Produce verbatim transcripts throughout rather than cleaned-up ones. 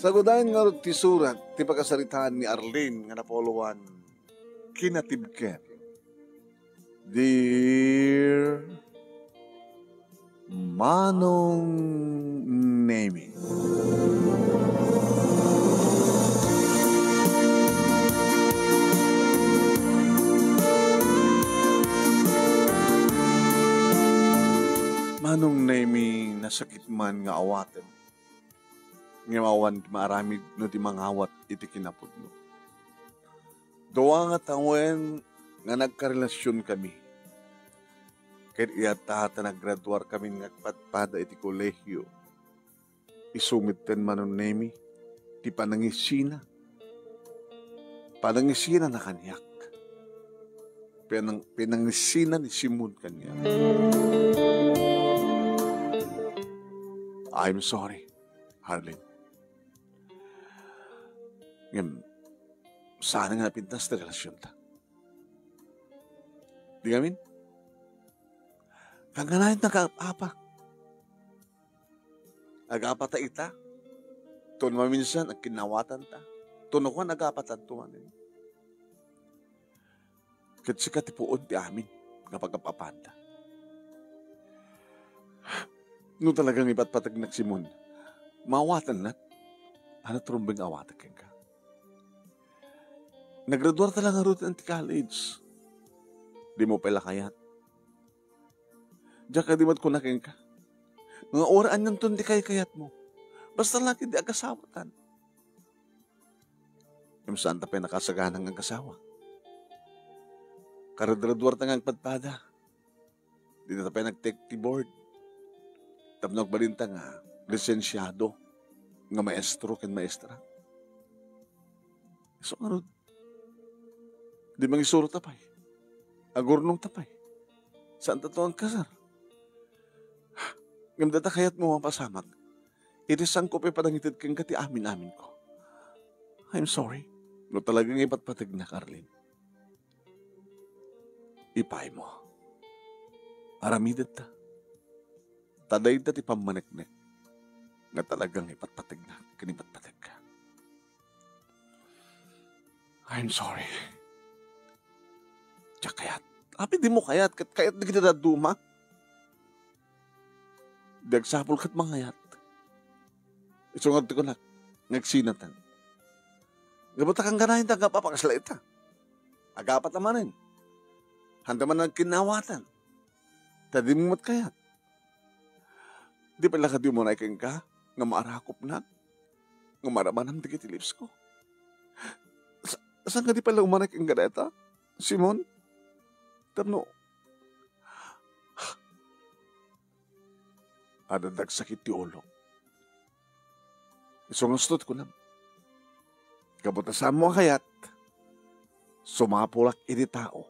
Nagudayen ngarud ti surat ti pakasaritaan ni Arlene nga napulowan, Kinatibker. Dear Manong Nemi. Manong Nemi, nasakit man nga awatem. Ngem awan ti maaramid no di mangawat iti kinapudno. Dua nga tawen nga nagkarelasionkami. Ket iyata ta naggraduarkamin nga agpadpada iti kolehio. Isu metten, Manong Nemi, ti panangisina. Panangisinana kaniak. Pinang-, pinangisina ni Simon kaniak. I'm sorry, Arlene. Ngem, saan nga napintas ti relasionta? Di ngamin? Kangkanayon ta ka-, apa? Agapata ita? Tun maminsan, agkinnawatanta. Tun kuan, agapatanto manen. Ket sika ti puon ti amin nga pagap-apanta. No talaga nga ipatpategnak, Simon, maawatannak. Ania ti rumbeng nga awatek kenka? Naggraduarta la ngarud ti college. Dimo pay la kayat. Diak kadi met kuna kenka nga uray anianton ti kaykayatmo. Basta la ket di agasawatan. Ngem saanta pay nakasagana nga agasawa. Karadraduarta nga agpadpada. Dita pay nag-take ti board. Tapno agbalinta nga lisensiado nga maestro ken maestra. Isu ngarud, di mangisurota pay. Agurnongta pay. Saanta to agkasar. Ngem dayta kayatmo mapasamak. Iti saanko pay panangited kenka ti amin-aminko. I'm sorry. No talaga nga ipatpategnak, Arlene. Ipaymo. Aramidenta. Ta dayta ti pammaneknek nga talaga nga ipatpategnak ken ipatpategka. I'm sorry. Diak kayat. Apay dimo kayat? Ket kayat dagiti dadduma. Di agsapul ket mangayat. Isu ngarud ti kunak, nga agsinatan. Gapu ta kangkanayon ta agap-apa kasla ita. Agapata manen. Haanda man agkinnawatan. Ta dimo met kayat. Di pay la kadi umunay kenka nga maarakopnak, nga maramanam dagiti lipsko? Sa-, saan kadi pay la umunay kenka dayta, Simon? Tapno, adda dagsakit ti ulok. Isu nga isut' kunam. Gapu ta saanmo a kayat, sumapulak iti tao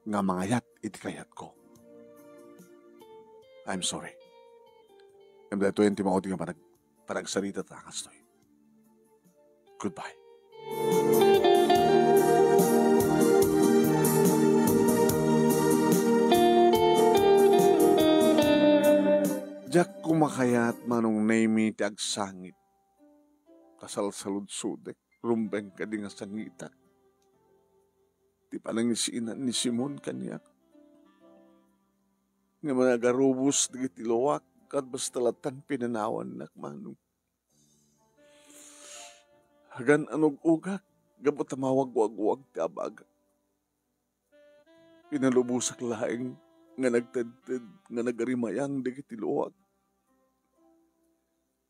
nga mangayat iti kayatko. I'm sorry. Ngem daytoyen ti maudi nga panag-, panagsarita ta kastoy. Goodbye. Diak koma kayat, Manong Nemi, ti agsangit. Kasalsaludsodek, rumbeng kadi nga sangitak ti panangisinan ni Simon kaniak. Ngem nagarubos dagiti luak, ket basta latta pinanawannak, Manong. Agan-anug-ugak gapu ta mawagwagwag ti abagak. Pinalubosak laeng nga nagtedted nga nagarimayang dagiti luak.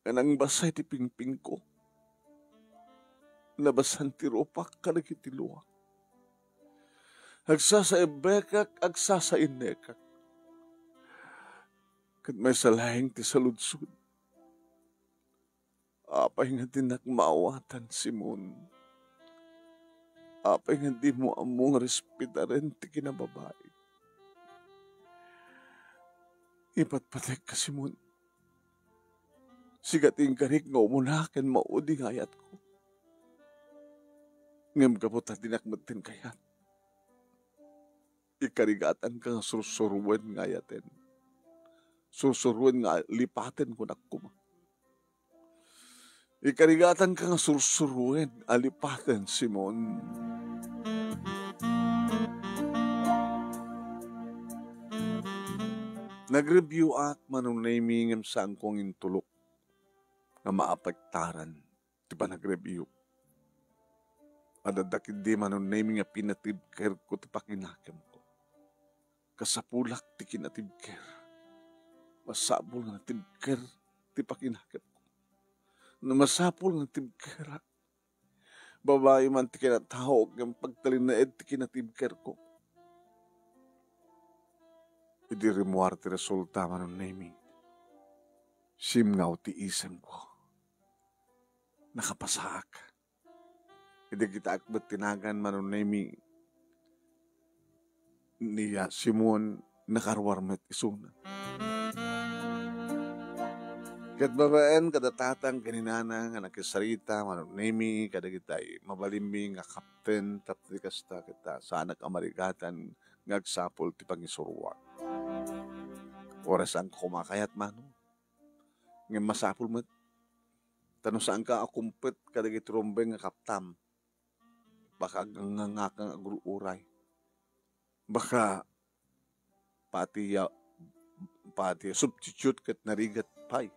Nga nangbasay ti pingpingko. Nabasan ti rupak kadagiti luak. Agsasaibbekak, agsasainnekak. Ket maysa laeng ti saludsod. Apay nga dinak maawatan, Simon? Apay nga dimo ammo nga respetaren ti kinababaik? Ipatpatekka, Simon. Sika ti inkarik nga umuna ken maudi nga ayatko. Ngem gapu ta dinak metten kayat, ikarigatanka nga sursuruen nga ayaten. Sursuruen nga lipaten, kunak koma. Ikarigatanka nga sursuroen, alipaten, Simon. Nag-review-ak, Manong Nemy, ngem saanko nga intulok nga maapektaran ti panag-review. Adda ketdi, Manong Nemy, nga pinatibkerko ti pakinakemko. Kasapulak ti kinatibker. Masapul nga natibker ti pakinakemko. No masapul nga natibkerak, babai man ti kinataok ngem pagtalinaed ti kinatibkerko. Idi rimmuar ti resulta, Manong Nemy, simngaw ti isemko. Nakapasaak. Idi kitaak met ti nagan, Manong Nemy, ni, ah, Simon, nakaruar met isuna. Ket babaen kada tatang ken inana nga nakisarita, Manong Nemy, kadagiti mabalinmi nga kapten, tapno kasta ket, ah, saanak a marigatan nga agsapul ti pangisuroak. Oras ang kumakayat, Manong. Ngem masapul met. Ta no saanka a kumpet kadagiti rumbeng nga kaptam, baka agngangaka nga agruray. Baka pati ya-, pati substitute ket narigat pay.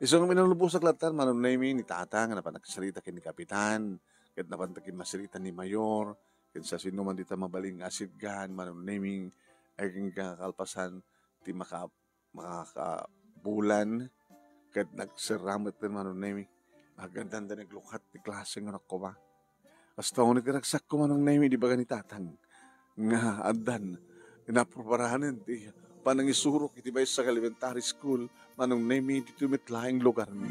Isu nga minalubos a klatan, Manong Nemy, ni Tata nga napan nagsarita ken ni Kapitan, ket napan ta kin masarita ni Mayor, ken sa sino man dita mabalin nga asidgan, Manong Nemy, agingga kalpasan ti maka-, makakabulan, ket nagserra met ti Manong Nemy. Agandanda naglukat ti klase nga nakuma. Kasta unay ti ragsakko, Manong Nemy, di baga ni Tatang, nga addan, inapreparanen ti panangisurok iti maysa nga elementary school, Manong Nemy, ditoy met laeng lugarmi.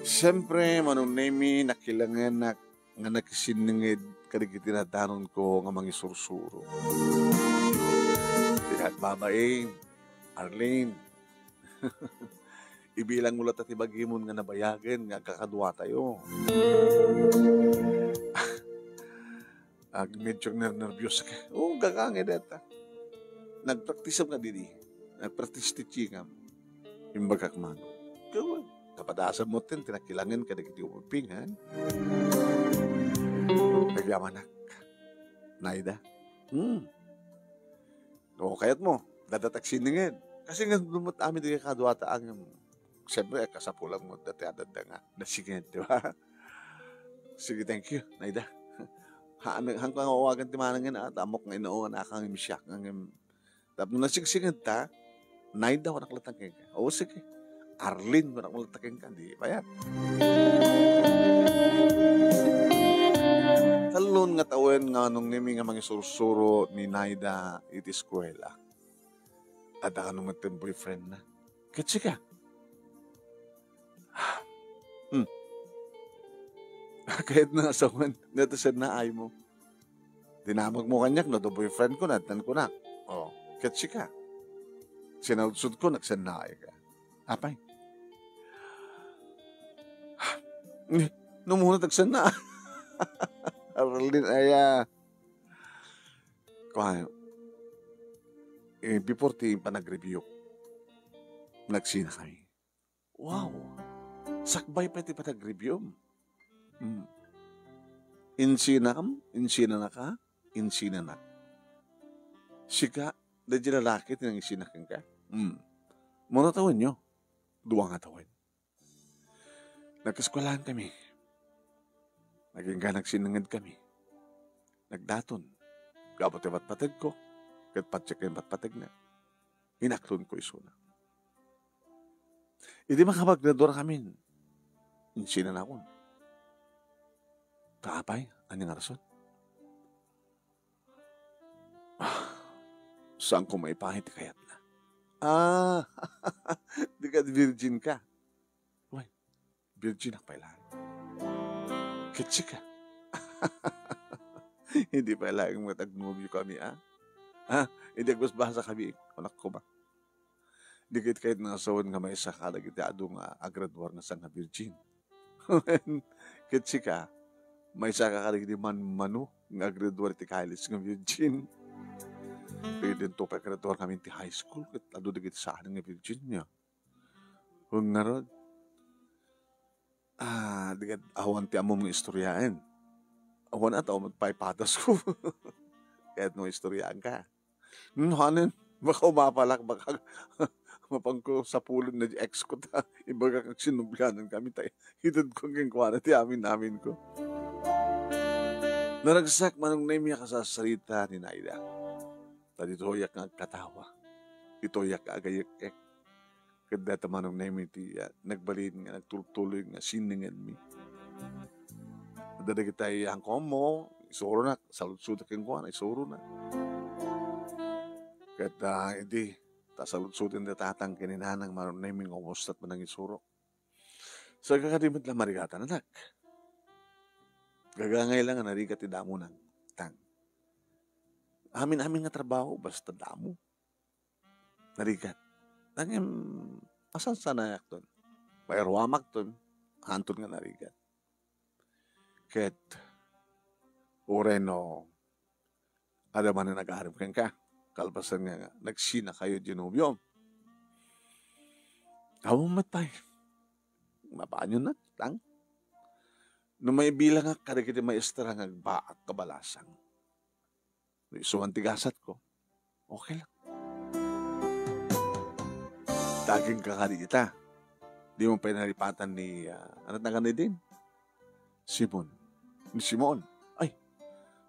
Siempre, Manong Nemy, nakilangenak nga nakisinninged kadagiti nadanonko nga mangisursuro. Ti agbabain, Arlene, ibilangmo latta ti bagimon nga nabayagen nga agkakaduatayo. Ag-, medyo nernerbios ka. Oo, gagangay deta. Nagpraktis ka didi. Nagpraktis ti chingam. Imbagak man. Kawan, kapadasam mo ten, tinakilangen kadagiti umupingan. Nagyamanak. Naida. Hmm. O, kayat mo, dadatak siningin. Kasi nga, dumut amin di kaduata ang, siyempre, kasapulan mo, dati adada nga, nasingin, di ba? Sige, thank you, Naida. Ha, ano, hangko nga awagan ti manang nga, ah, tamok nga inoo, nga nakang imsyak, nga, nga, tapno nasigsinged ta, Naida, wanak latang kenka. O, sige. Arlene, wanak latang kenka. Di ba yan? Talon nga tawen nga nung nimi nga mangisursuro ni Naida iti eskwela. Adda kano met ti boyfriend na. Ket sika? Hmm. Kayat na nga sawen, data sen naay mo. Dinamag mo kaniak no, do boyfriend ko, natnan ko na. Oh, ket sika? Sinaudsod ko, nagsennaay ka. Apay? Ni, numunot agsenna. Arlene, aya. Kuan, eh, before ti panag-review, nagsina kami. Wow! Sakbay pay ti panag-review. Hmm. Insinam, insinanaka, insinanak. Sika, daydi lalaki ti nangisina kenka. Hmm. Mano tawenyo? Dua nga tawen. Nagkaeskwelahan kami. Agingga nagsinanged kami. Nagdaton. Gapu ti patpategko, ket patse ken patpategna. Inaklonko isuna. Idi makapaggraduar kami, insinanakon. Ta apay, ania nga rason? Ah, saanko maipanit ti kayatna. Ah, di ka virgin ka. Wen, virgin ak pay laeng. Ket sika? Hindi pay laeng met agnobio kami, ah. Ah, hindi agbasbasa kami, anak ko ba? Di ket kayat nga sawen nga maysa kadagiti adu nga agraduar nga saan nga virgin. Ket sika, maysa ka kadagiti manmano nga agraduar ti college nga virgin. Dagiti pay graduar kami ti high school, ket adu dagiti saan nga Virginia. Wen ngarud, ah, di ket awan ti ammom nga istoryaen. Awan a tao magpaipatasko. Ket no istoryaanka. Hmm, hanen, baka umapalak, baka mapanko sapulen na di ex ko ta. Ibaga kag sinublianan kami ta. Itedko kenkuana ti amin-aminko. Naragsak manong Nemi a kasasarita ni Naida. Ta ditoyak nga agkatawa. Ditoyak nga agayek-ek. Ket dayta manong Nemi ti, ah, nagbalin nga nagtultuloy nga sinnengenmi. Adda dagiti angkommo, isuronak, saludsodak kenkuana, isuronak. Ket, ah, idi, ta saludsoden da tatang ken ni nanang manong Nemi nga umustat man nangisurok. Saka kadi met la marigatan, anak. Gagangay la nga narigat ti damo nang tang. Amin-amin nga trabaho, basta damo. Narigat. Ngem, asan sa nayak ton? Mairuamak ton, hanton nga narigat. Ket, uray no, adda manen nagarim kenka, kalpasan nga, nga nagsinakayo di nobiom. Awan met pay. Mabanyon na, tang. No maibilangak kadagiti maestra nga agbaak kabalasang. No isuan ti gasatko, okay lang. Dagingka kadi ita. Di mo pay nalipatan ni, ah, ano nga ni din? Simon. Ni Simon. Ay,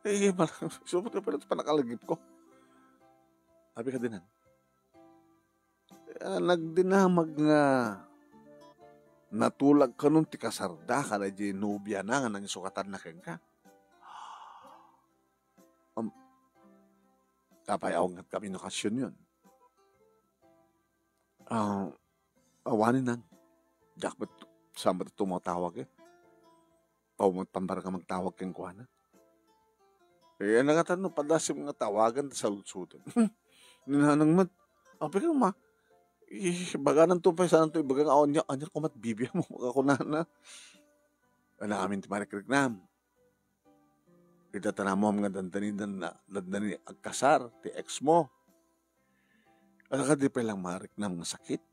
eh, mal-, subot ka pala iti panakalagipko. Abi ka dinan. Ah, nagdinamag nga natulagkanon ti kasarda kada di nobiana nga nangisukatanna kenka. Am, apay, awan kami no kasyonyon. Ah, awanen nan. Diak met, saan met tumatawag, eh. Awan met pambarka magtawag kenkuana. Eh, nangatan no, padasim nga tawagan ta saludsoden. Ni nanang met, apay ka ma, eh, bagananto pay, sananto ibaga nga, ania, ania ko met bibiag mo, makakunana. Ana amin ti marikriknam. Ita ta namom nga dandani, dan-, dandani agkasar ti ex mo. Ano ka di pay lang mariknam nga sakit?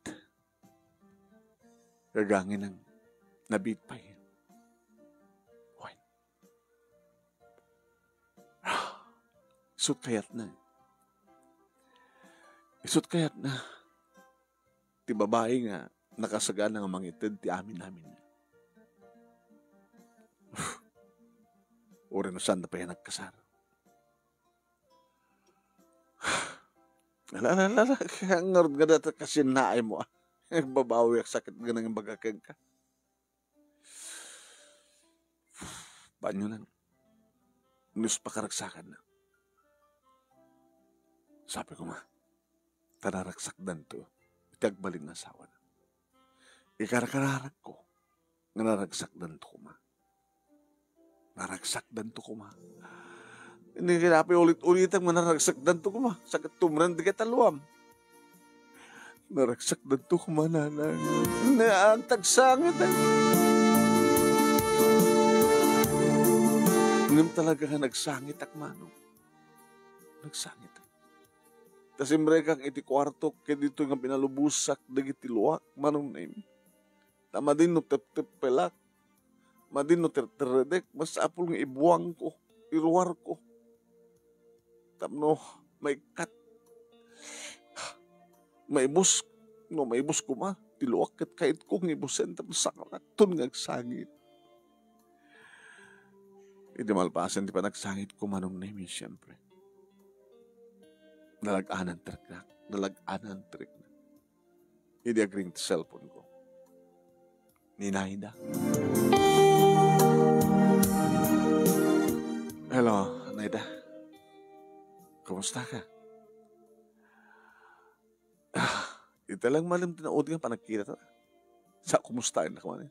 Gagangin ang nabit pay. Wen. Isut kayat na. Isut kayat na. Ti babai nga nakasagana nga mangited ti amin-amin. Uray no saan da pay nagkasar. Ala, ala, ala, ala, kaya ngarud nga data kasin naay mo, ah. Nagbabawi ak sakit nga nang ibaga kenka. Banyo lang. Nus pakaragsakan na. Sabi ko, ma, ta naragsakdanto iti agbalin nga asawana. Ikarkararagko nga naragsakdanto koma. Naragsakdanto koma. Hindi kinapi ulit-ulitan nga naragsakdanto koma. Sakit tumran di kita luam. Naragsakdanto koma, nanang. Naantag sangit, eh. Ngem talaga nga nagsangitak, manong. Nagsangitak. Ta simrekak iti kuartok, ket ditoy nga pinalubosak dagiti luak, manong Nemi. Ta madi no tepteppelak, madi no terterredek, masapul nga ibuangko, iruarko. Tapno maikkat, maibus, no maibus koma, ti luak ket kayatko nga ibusen tapno sakalakton nga agsangit. Idi malpasen ti panagsangitko, manong Nemi, siyempre. Nalag-anan ti riknak, nalag-anan ti riknak. Idi agring ti cellphone ko. Ni Naida. Hello, Naida. Kumusta ka? Ah, ita lang malem ti naudi nga panagkita ta. Sa kumustaen na kami.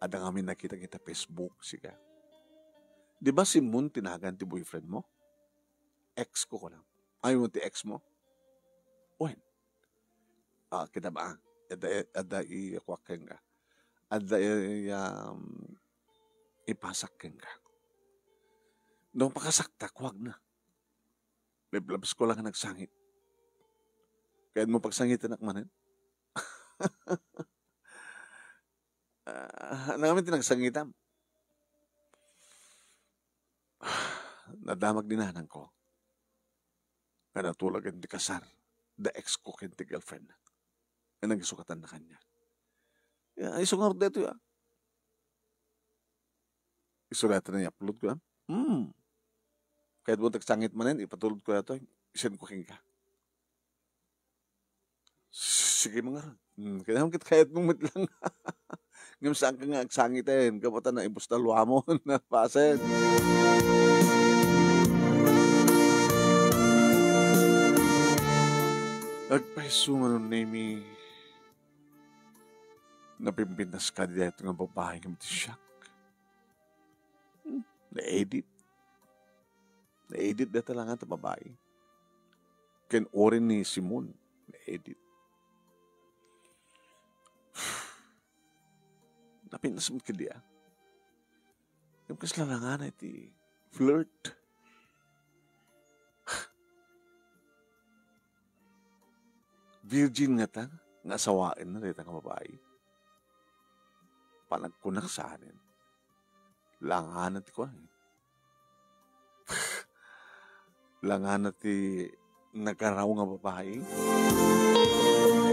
Adda ngamin nakita ita Facebook, sika. Di ba si Mon ti nagan ti boyfriend mo? Ex ko, kunam. Ay, mo ti ex mo? Wen. Ah, kita ba? Adda, adda i-, kuak kenka. Adda i-, um, ipasak kenka. No, pakasakta, kuwag na. Liblabsko lang nga nagsangit. Kayatmo pagsangitanak manen? Ah, ania ngamin ti nagsangitam? Nadamag ni nanangko nga natulad ken ti kasar da ex ko ken ti girlfriend na. Nga nagisukatanna kaniak. Ya, isu ngarud daytoy, ah. Isu daytoy nga i-upload ko, ah. Hmm. Kayatmo ti agsangit manen, ipatulod ko daytoy. I-send ko kenka. Sige, mangarud. Hmm, kailangan ket kayatmo met lang. Ngem saanka nga agsangiten, gapu ta naibus ta luamon, napasen. Agpayso, Manong Nemi, napimpintas ka dayta nga babai nga mati siak. Hmm, na-edit. Na-edit dayta langan ta babai. Ken uray ni Simon, na-edit. Napintas met kadi, ah. Ngem kasla langan iti flirt. Virgin ngata nga asawaenna dayta nga babai. Panagkunak saanen. Langana ti kuan. Langana ti nagaraw nga babai.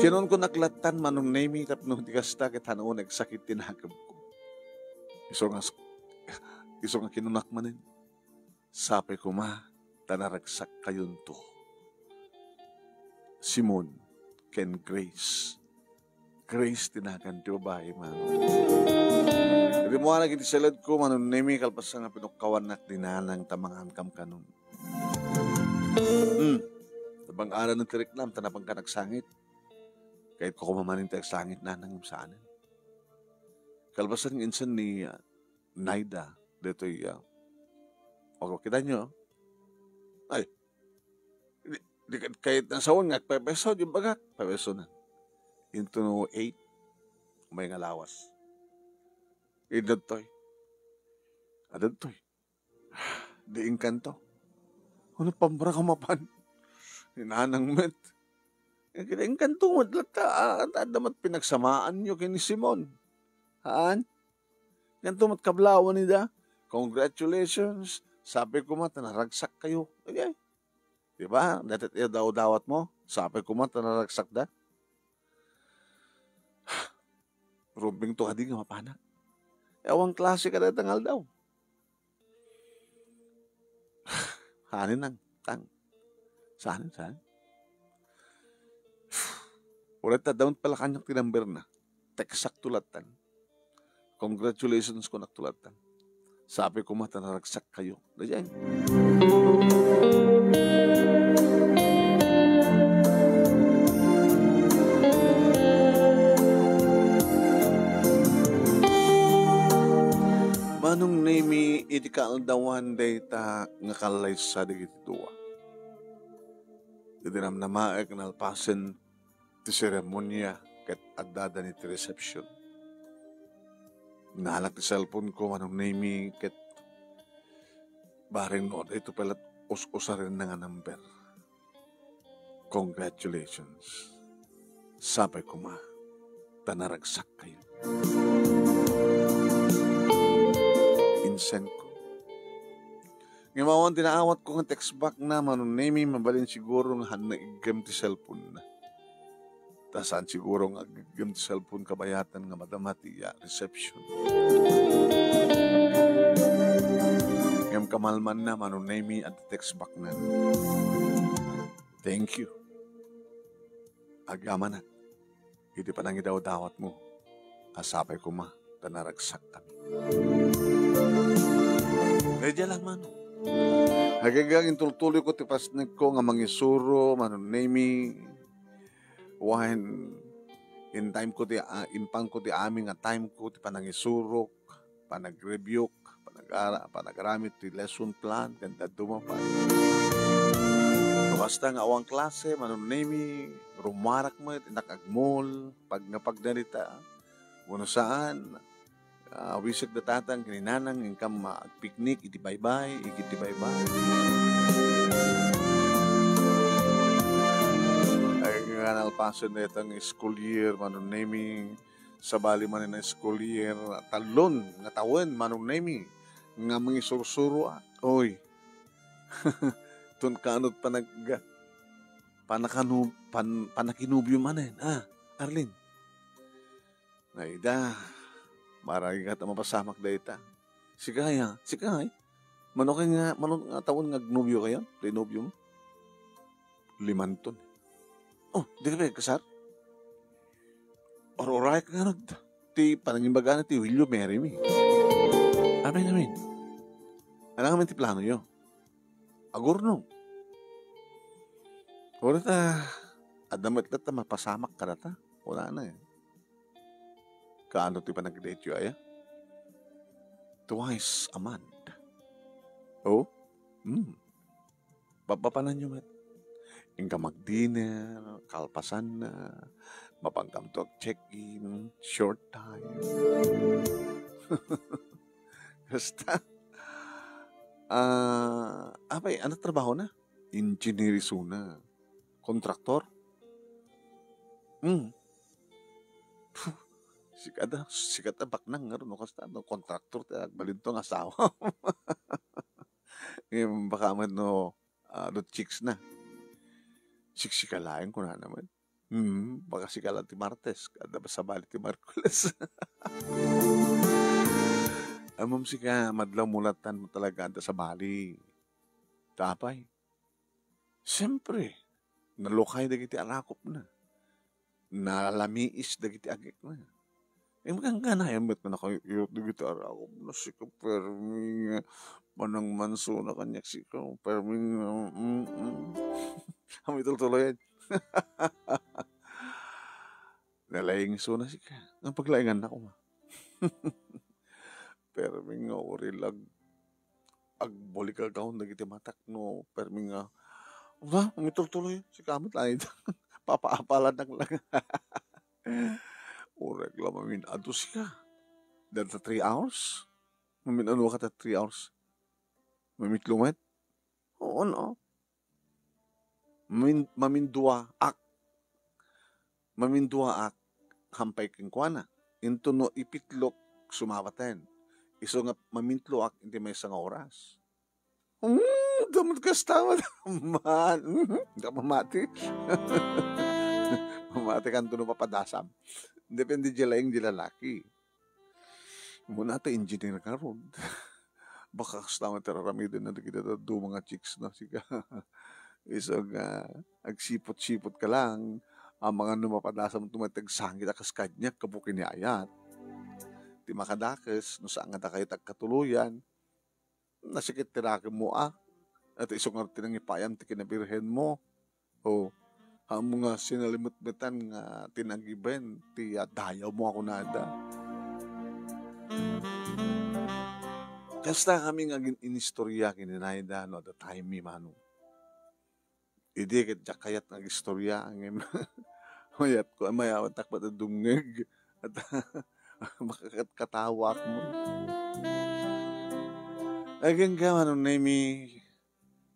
Kinunkunak lattan, Manong Nemi, tapno di kasta ket hano nagsakit ti nakemko. Isu nga, isu nga kinunak manen. Sapay koma ta naragsakkayonto. Simon ken Grace. Grace ti nagan ti babai, Manong. Rimmuanak iti saledko, Manong Nemi, kalpasan nga pinukkawannak ni Nanang ta mangankam kanon. Hmm. Tabang alan ti riknam, ta napanka nagsangit. Kayatko koma manen ti agsangit, Nanang, saanen. Kalpasan nga insan ni, ah, Naida, daytoy, ah, o, kitanyo? Ay, di, di ket kayatna sawen nga agpepeso, di bagak, pepeso na. Into eight, may nga lawas. Idadtoy. Adadtoy. Di engkanto. Ano pamra ka mapan? Ni Nanang met. Eh, kaya engkanto met latta, ah, adda met pinagsamaanyo ken ni Simon. Haan? Engkanto met kablawan ida. Congratulations. Sapay koma ta naragsak kayo. Ay, ay. Di ba? Dayta ti daw-dawat mo. Sapay koma ta naragsak da. Rumbeng to kadi nga mapanak. E, awan klase ka dayta nga aldaw. Hanin nang, tang. Saan, saan? Uray ta, daon pala kaniak ti number na. Textak to lattan. Congratulations ko nak to lattan. Sapay koma ta naragsak kayo. Daydiay. Manong Nemi, iti kaaldawan dayta nga kallaysa dagiti dua. Iti namnamaek nalpasen ti seremonia ket addada iti reception. Nalak ti cellphone ko, Manong Nemi, ket bareng no daytoy pay la't us-usarenna nga number. Congratulations. Sapay koma ta naragsak kayo. Insenko. Ngem awan ti naawatko nga text back na, Manong Nemi, mabalin siguro nga haan nga iggem ti cellphone na. Ta saan siguro nga agiggem ti cellphone kabayatan nga madama ti, ah, reception. Ngem kamalman na, Manong Nemi, adda text back na. Thank you. Agyamanak iti panangidawdawatmo a sapay koma ta naragsakkami. Daydiay lang, Manong. Agyagyag, intultuloyko ti pasnekko nga mangisuro, Manong Nemi. Wen, in time ko ti, ah, impangko ti amin nga time ko ti panangisurok, panagrebuke, panagara-, panagaramid ti lesson plan, ken dadduma pay. No kasta nga awan klase, Manong Nemi, rummuarak met, innak agmol, pag-, nga pagdalita. Wenno saan, ah, awisek da tatang ken ni nanang, inkam agpiknik iti baybay, igid ti baybay. pasen dayta nga school year, Manong Nemi. Sabali manen a school year, tallon nga tawen, Manong Nemi, nga mangisursuroak. Oy, ton kanot panag-, panakanu-, pan-, panakinubio manen, ah, Arlene. Ay da, maragika ta mapasamak dayta. Sika aya, sika ay. Mano kay nga, mano nga tawen nga agnobio kayo? Ti nobio mo? Limanton. Oh, di ka pagkasar? Or-, oray ka nga ti panangimbaga na ti William Mary mi. Amin, amin. Ano nga man ti plano yo? Agurno. Ora ta, adda met latta mapasamak kadata. Wala na eh. Kaano ti panagdate-yo aya? Twice a month. Oh? Hmm. Papapananyo met. Inka mag-dinner, kalpasan na, mapanggam to check-in, short time. Basta, ah, apay, ano trabaho na? Engineer isuna. Kontraktor? Hmm. Puh, sika da, sika da baknang nga ron, no? Kasta, no, kontraktor, ti agbalin to nga asawa. Ngayon, baka man, no, ah, no chicks na. Siksika laeng, kuna naman. Hmm, baka sika lang ti Martes, kada sabali ti Markules. Amom sika, madlaw mulatan mo talaga, anta sabali. Tapay. Siyempre, nalukay dagiti arakopna. Nalamiis dagiti agikna. Imagan-ganayan met nga nakairot dagiti arakopna. Sika, permi nga manangmansona kaniak sika. Permi nga, mm, mm. Amoy tultuloyan. Nalaing isuna sika. Ang paglaingan na kuma. Permi nga uri lag-, agbulikagaw dagiti matak no permi nga, "Wa, mitultuloy, sika met laeng." Papaapalan lang. Uray la mamin-adu sika. Danta three hours? Mamin-adu ka ta three hours? Mamitlo met? Oo, no? Mamin-, maminduaak. Maminduaak, hampay kenkuana. Intono ipitlok, sumabaten. Isu nga mamintloak iti maysa nga oras. Hmm, damot kasta, man. Ka mamati. Mamati kanto no papadasam. Depende di laing di lalaki. Muna ta engineer ka ron. Baka kasta nga tiraramiden na dagiti dadduma nga chicks na sika. Isu nga agsipot-sipot ka lang, amangan no mapadasam to met agsangit a kas kaniak, kabuki ni ayat. Ti makadakes, no saan nga dakayo ti agkatuloyan, nasikit ti rakemmo a. At isu nga ti nangipayam ti kinabirhen mo. O, amo nga sinalimetmetan nga tinagiben ti, ah, dayawmo a kunada. Kasta kami nga agin-, inistorya ken ni Naida no adda time mi, mano. Idi ket diak kayat nga agistorya, ngem mayat ko, mayawatak met a dumngeg. At makakatkatawa ak mo. Again ka, Manong Nemi,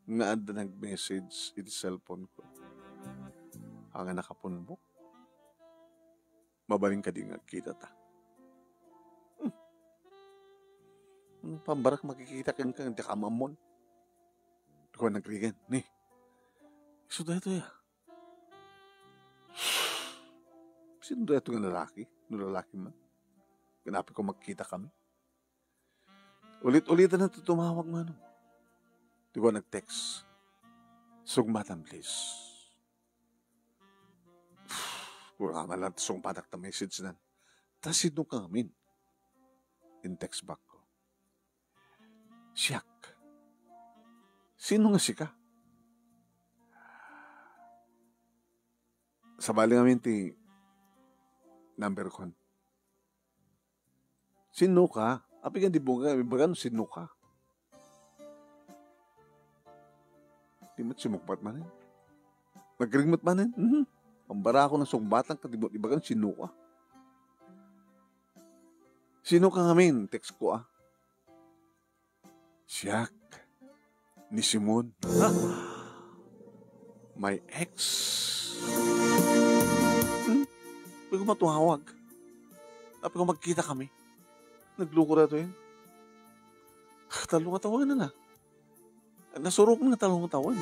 nga adda nag-message iti cellphone ko. Haan nga nakapunbok. Mabalin kadi nga agkita ta? Hmm. Ano pambarak makikita kenka nga diak am-ammon? Ikaw nagrigan, ni. Isu daytoy, ah. Sino daytoy nga lalaki? No lalaki man. Kinapi ko magkita kami. Ulit-ulitan na ti tumawag, mano. Ti ko nag-text. Sugmatan, please. Kuraman lang ti sungpatak ta message nan. Ta sino ka ngamin? In-text back ko. Siak. Sino nga sika? Sabali ngamin ti number kon. Sino ka? Apigan di bunga, ibagan sino ka? Di met sumukbat manen. Nagring met manen. Mhm. Ang barako na sumbatan ka, di mo ibagan sino ka? Sino ka ngamin? Text ko, ah. Siak, ni Simon. Ha? My ex. Apay ko matumawag. Apay ko magkita kami. Nagluko daytoy. Tallo nga tawenna. Nasurok nga tallo nga tawen.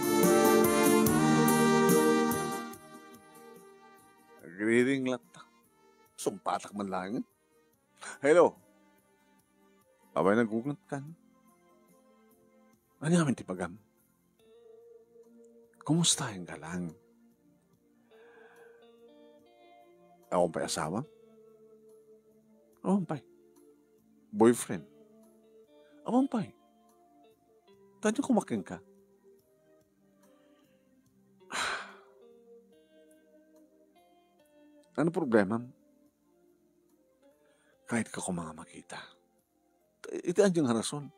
Nagriring latta. Sumpatak man laeng. Hello. Apay, naguknat kan? Ania amin ti pagam? Kumusta nga lang? Awan pay asawa? Awan pay. Boyfriend? Awan pay. Tanya kumakin ka? Ano problema? Kahit ka ko mga makita. Iti anjing nga rason.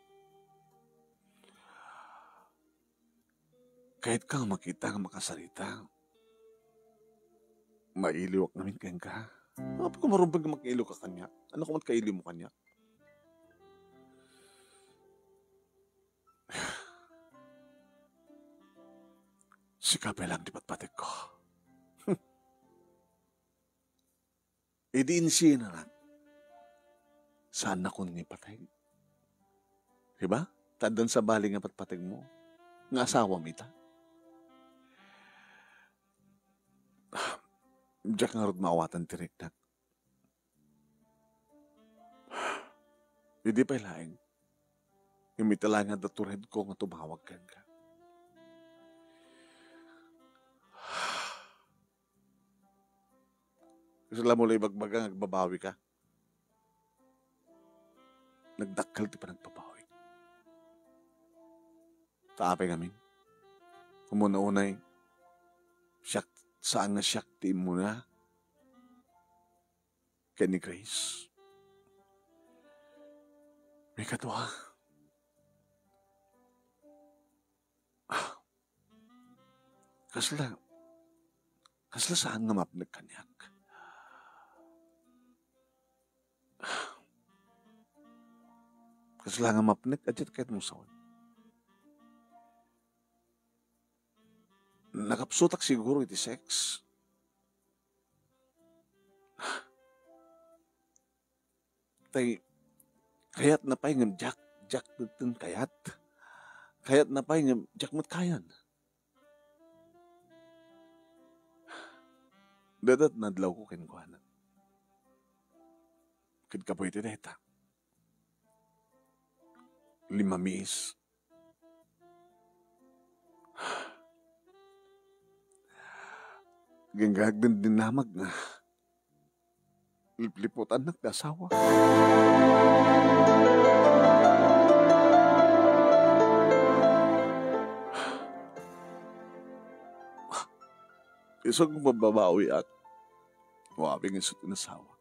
Kahit ka nga makita nga makasarita, mailiwak namin kenka. Apay ko marumbeng nga makiiliw ka kaniak? Ano ko man kailiw mo kaniak? Sika pay lang ti patpatek ko. Idi insienanak, saannakon nga ipateg. Diba? Ta addan sabali nga patpateg mo, nga asawam ita. Diak ngarud maawatan ti riknak. Idi pay laeng, ngem ita laeng nga adda turedko nga tumawag kenka. Kasla mo la ibagbaga nga agbabawi ka? Nagdakkel ti panagbabawi. Ta apay ngamin? Umuna-unay, siak, saan nga siak ti immuna ken ni Grace. Maikadua, ah, kasla, kasla saan nga mapnek kaniak. Kasla nga mapnek, a diak kayat mo sawen. Nakapsutak siguro iti sex. Tay, kayatna pay ngem diak, diak met kayat. Kayatna pay ngem diak met kayan. Dayta ti nadlawko kenkuana. Ket kapuy ti dayta, limmamiis. Agingga agdindinamag nga lipliputannak ti asawa. Isu nga mababawiak, umamin isu ti nasawak.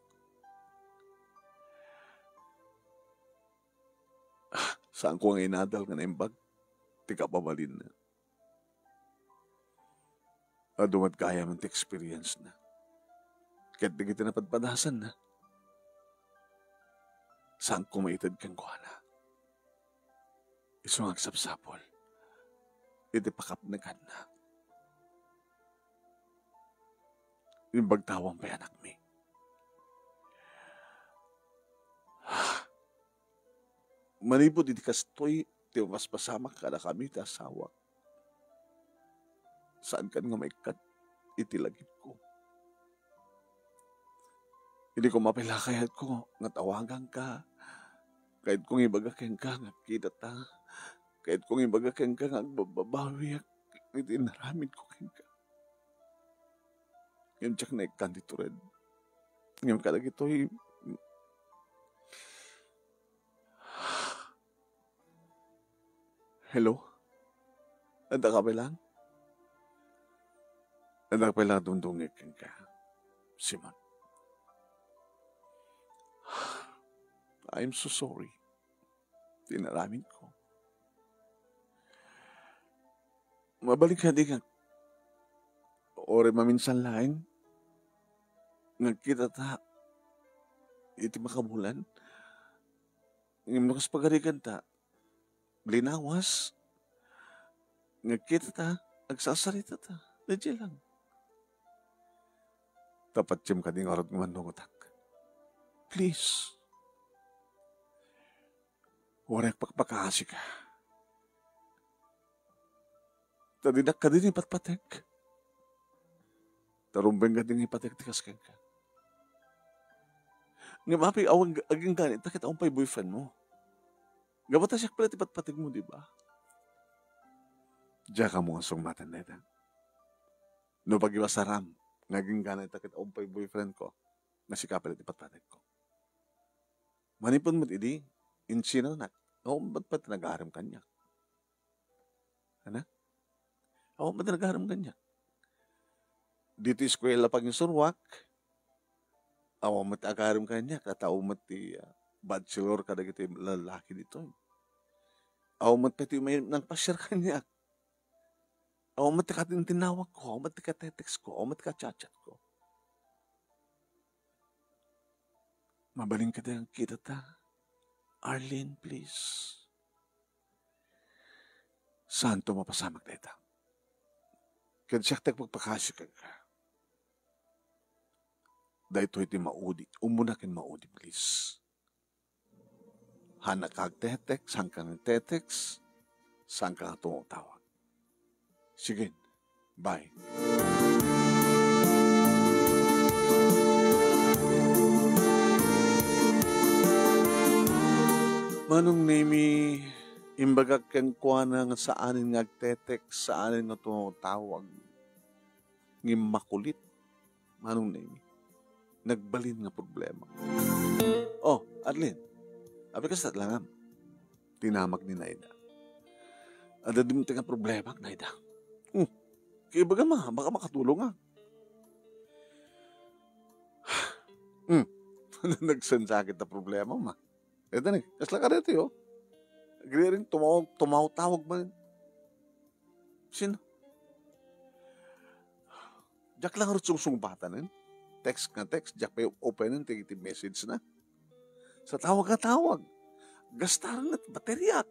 Saanko nga inadal nga naimbag ti kababalinna. Adu met gayam ti experience na. Ket dagiti napadpadasanna, saanko maited kenkuana. Isu nga agsapsapul iti pakapnekanna. Imbagtawan pay, anakmi. Manipud iti kastoy ti mapaspasamak kadakami ti asawak. Saankan nga maikkat iti lagipko. Idi koma pay la kayatko nga tawaganka, kayatko nga ibaga kenka nga agkitata, kayatko nga ibaga kenka nga agbabbabawiak iti inaramidko kenka. Ngem diak naikkan ti tured. Ngem kadagitoy, hello? Adda ka pay lang? Adda ka pay lang dumdumngeg kenka, Simon? I'm so sorry. Ti inaramidko. Mabalin kadi nga, uray maminsan laeng nga agkitata iti makabulan, ngem no kas pagarikanta, linawas, nga agkitata, agsasaritata, daydiay lang. Ta patiem kadi ngarud nga mannungotak. Please. Uray pakpakaasika. Ta dinak kadi ipatpatek. Ta rumbeng kadi nga ipatek ti kas kenka. Ngem apay, awan, agingga ita ket awan pay boyfriend mo. Gapu ta siak pay ti patpategmo, di ba? Diak ammo nga sungbaten dayta. No pagibasaram nga agingga ita ket awan pay boyfriend ko, nga sika pay ti patpategko. Manipud met idi, insinanak, awan met pay ti nagarem kaniak. Ana? Awan met ti nagarem kaniak. Ditoy eskuela panginsuroak, awan met agarem kaniak, ta awan met ti, ah, bachelor kadagiti lalaki ditoy. Awan met pay ti may nangpasiar kaniak. Awan met ti katintinawagko, awan met ti kateteksko, awan met ti kachatchatko. Mabalin kadi nga kitata? Arlene, please. Saanto mapasamak dayta? Ket siak ti agpakpakasi kenka. Daytoy ti maudi. Umuna ken maudi, please. Haanka agtetext, haanka nagtetext, saanka nga tumawtawag. Sige, bye. Manong Nemi, imbagak kenkuana nga saanen nga agtetext, saanen nga tumawtawag. Ngem makulit, Manong Nemi. Nagbalin nga problema. Oh, Arlene, apay kasta langam? Tinamag ni Naida. Adda dimteng nga problema, Naida. Hmm. Kaibaga ma, baka makatulong nga. Hmm. Nagsansakit na problema, ma. Ita ni, kasla kadaytoy, oh. Agriring tumaw-, tumawtawag man. Sino? Diak lang rut sungsungbatan, eh. Text nga text, diak pay open-en ti, ti message na. Sa tawag nga tawag. Gastaren ti bateriak.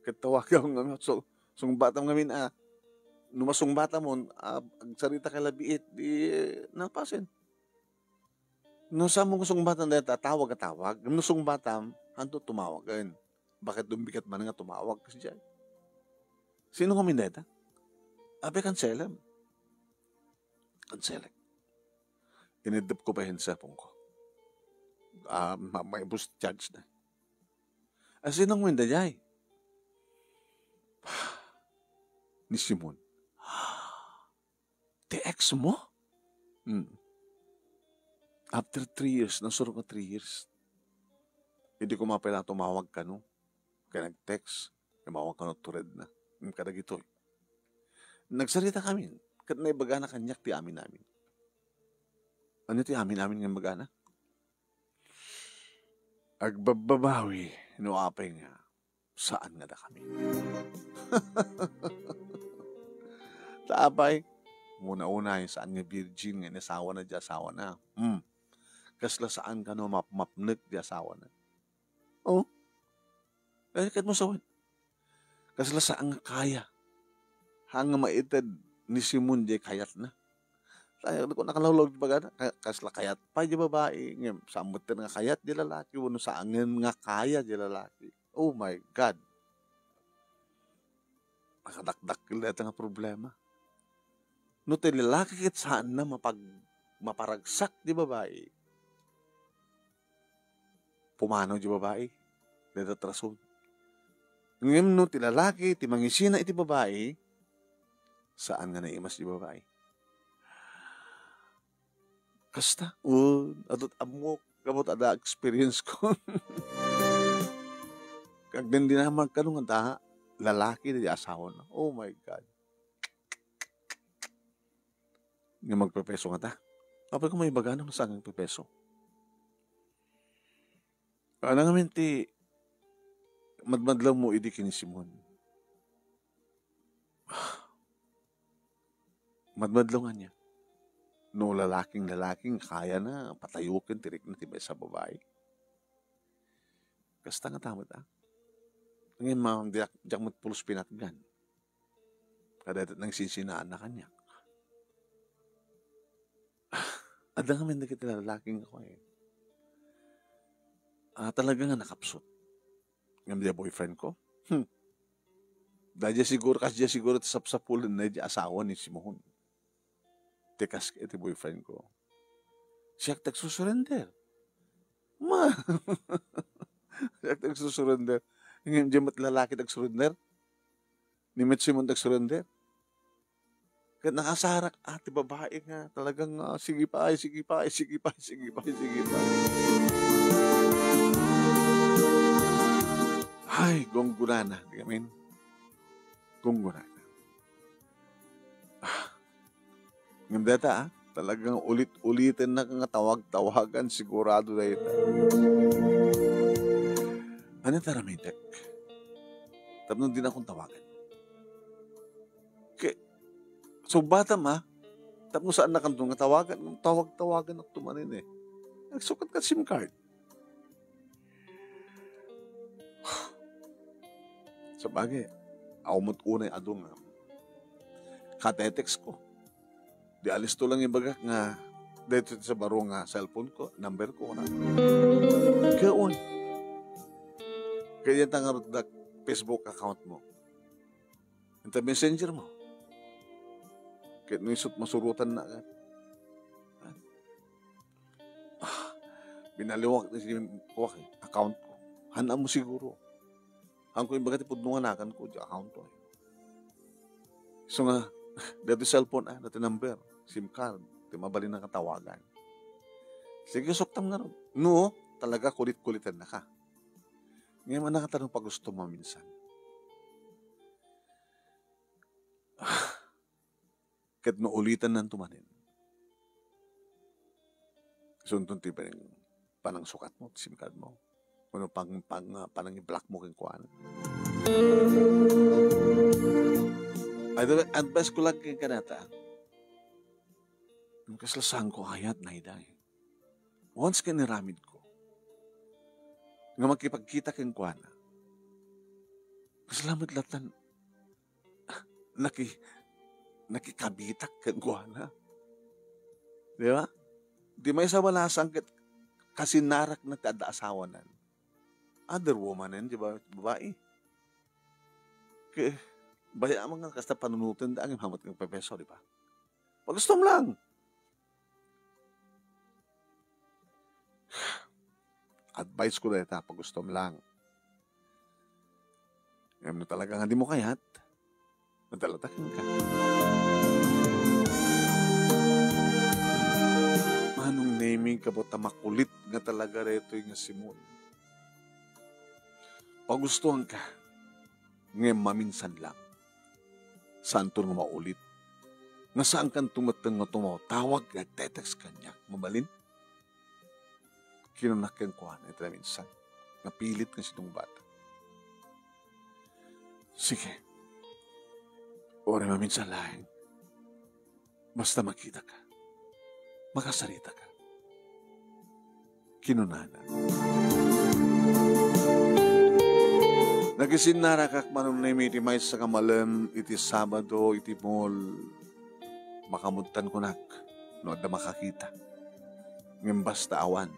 Ket tawagam ngamin, so, sungbatam ngamin, ah, no masungbatam, ah, agsarita ka labiit, di, napasen. No, saanmo nga sungbatan dayta, tawag a tawag. No sungbatam, hanto tumawagen. Bakit dumbikat man nga tumawag? Kasi dyan. Sino kami dayta? Apay, kanselem. Kanselek. Inidep ko pa yung cellphone ko. Ah, ma-, maibus charge na. Ah, sino kami dayta? Ni Simon. Ti ex mo? Hmm. After three years, nasurok nga three years. Hindi ko mapila tumawag kano. Kaya nag-text, tumawag kano tured na. Hmm, kadagitoy. Nagsarita kami, ket naibagana kaniak ti amin-amin. Ano ti amin-amin nga imbagana? Agbabbabawi no apay nga saan nga dakami. Ta apay, una-una, saan nga virgin nga inasawana di asawana. Hmm. Kasla saan kano mapmapnek di asawana. Oh. Eh, ket mo sawen. Kasla saan nga kaya. Haan nga maited ni Simon di kayatna. Tayo, ko nakalawlaw di bagana. Ka-, kasla kayat pay di babai. Ngem, saan met nga kayat di lalaki. Wenno saan nga kaya di lalaki. Oh my God. Nakadakdakkel dayta nga problema. No ti lalaki ket saanna mapag-, maparagsak di babai, pumanaw di babai. Dayta ti rason. Ngem no ti lalaki ti mangisina iti babai, saan nga naimas di babai. Kasta, o, adut ammok, gapu ta adda experience ko. Agdindinamag kano nga da, lalaki di asawana. Oh my God. Nga magpepeso nga ta. Apay ko maibaga no saan nga agpepeso. Ano ngamin ti madmadlaw mo idi ken ni Simon? Madmadlaw nga niya. No lalaking-lalaki nga kayana patayoken ti rikna ti maysa a babai. Kasta nga ta met, a. Ngem, ma, diak, diak met pulos pinatgan. Kadayta nangsinsinaan na kaniak. Adda ngamin dagiti lalaki nga kuan, ah, talaga nga nakapsut. Ngem diay boyfriend ko? Hmm. Daydiay siguro, kasdiay siguro ti sapsapulenna diay asawa ni Simon. Ti kas iti boyfriend ko. Siak ti agsusurrender. Ma-, siak ti agsusurrender. Ngem diay met lalaki ti agsurrender. Ni met Simon ti agsurrender. Ket nakasarak, ah, ti babai nga talagang, ah, sige pay, sige pay, sige pay, sige pay, sige pay. Ay, gunggonana, di amin. Gunggonana. Ah, ngem dayta, ah, talagang ulit-uliten na nga tawag-tawagan, sigurado dayta. Ania ti aramidek? Tapno dinakon tawagan. Ke-, subatam, ah, tapno saannakanto nga tawagan, tawag-tawagan ak tumanin eh. Nagsukat ka SIM card. Sabagay, awan met unay adu nga katetext ko. Di alisto lang ibagak nga daytoy sa baro nga cellphone ko, number ko, na. Kaon. Kaya ta nga Facebook account mo. Ita messenger mo. Ket no isut masurotan na ka. Ah, binaliwak ni si kuwak, eh, account ko. Hana mo siguro. Hanko imbaga ti pudno nga nakan ko, di account ko, eh. So nga, dati cellphone, ah, dati number, SIM card, ti mabalin nga tawagan. Sige, suktam nga ron. No, talaga kulit-kulitan na ka. Ngayon, anak, tanong pa gusto mo minsan. Ket no ulitan nanto manen, isunton ti panang-, panangsukat mo, ti SIM card mo. Wenno pang-, pang-, ah, panangi-block mo kenkuana. Ay, advice ko lang kenkuana ta. Kasla saan ko ayat, Nayday. Once nga inaramid ko nga makipagkita kenkuana, kasla met latan naki-, nakikabitak kenkuana. Di ba? Di maysa a balasan ket kasinarak na ti adda asawanan. Other woman, di ba? Babae. Ke, baya man nga kasta panunoten da, angin hamat nga pepeso, di ba? Pagustom lang. Advice ko dayta, pagustom lang. Ngem no talaga nga di mo kayat, madala ta kenka. Manong Nemi, kabot a makulit nga talaga daytoy nga Simon. Pagustoanka, ngem maminsan lang. Saanto nga maulit. Nga saankanto metten nga tumatawag nga agtetext kaniak. Mabalin? Kinunak kenkuana iti naminsan. Napilit nga sinungbatak. Sige. Uray maminsan laeng. Basta makitaka. Makasarita ka. Kinunana. Nakisinnarakak, Manong Nemi, iti maysa nga malem iti Sabado iti mall. Makamudtan kunak no adda makakita. Ngem basta awan.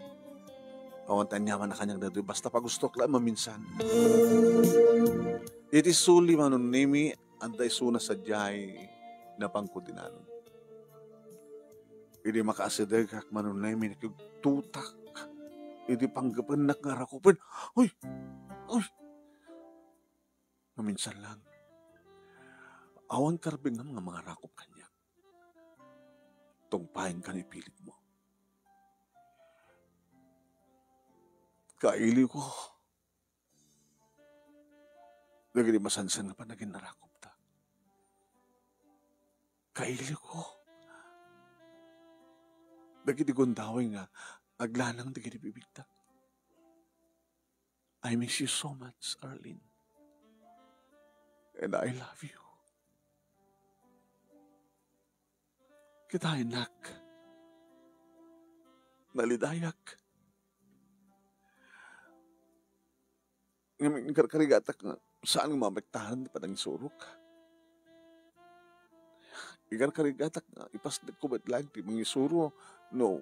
Awan ti aniaman a kaniak daytoy, basta pagustoak laeng maminsan. Iti suli, Manong Nemi, adda isuna sadiay, napangko dinanon. Idi makaasidegak, Manong Nemi, nakigtutak iti panggepennak nga rakupen. Uy! Uy! Maminsan lang. Awan karbengam nga mangarakup kaniak. Tungpaenka no ipilit mo. Kailiwko dagiti masansan nga panaginnarakupta. Kailiwko dagiti gundaway nga aglanang dagiti bibigta. I miss you so much, Arlene. And I love you. Kitaennak. Nalidayak. Ngem inkarkarigatak nga saan nga maapektaran ti panangisurok. Ikarkarigatak nga ipasdekko met laeng ti mangisuro no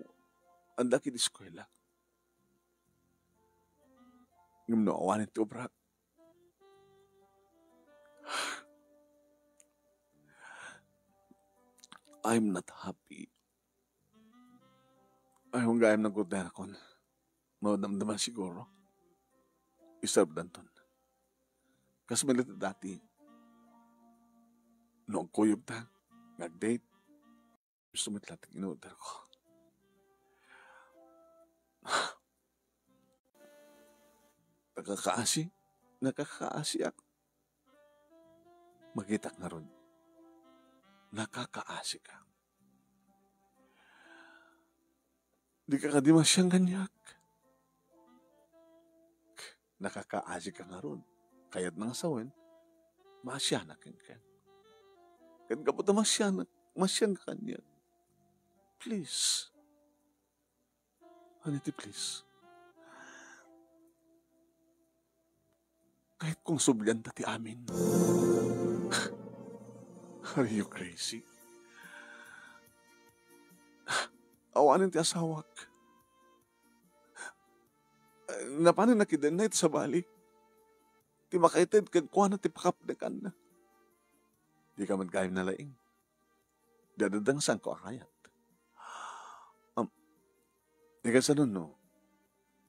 adda ket eskuela. Ngem no awanen ti obrak, I'm not happy. Ay, gayam nagkudakon. Madamdama siguro. Iserve danton. Kas met dati. No agkuyogta, nga ag-date, gusto met laeng in-order ko. Nakakaasi, nakakaasiak. Makitak ngarud, nakakaasika. Dika kadi masiang kaniak. Nakakaasika ngarud. Kayatna nga sawen, maasianak kenka. Ket gapu ta masianak, masiangka kaniak. Please. Honey, please. Kayatko nga sublianta ti amin. Are you crazy? Awanen ti asawak. Napanen nakidennay ti sabali. Ti makaited kenkuana ti pakapnekanna. Dika met gayam nalaing. Dadadangsanko a kayat. Am, Ikasanon no,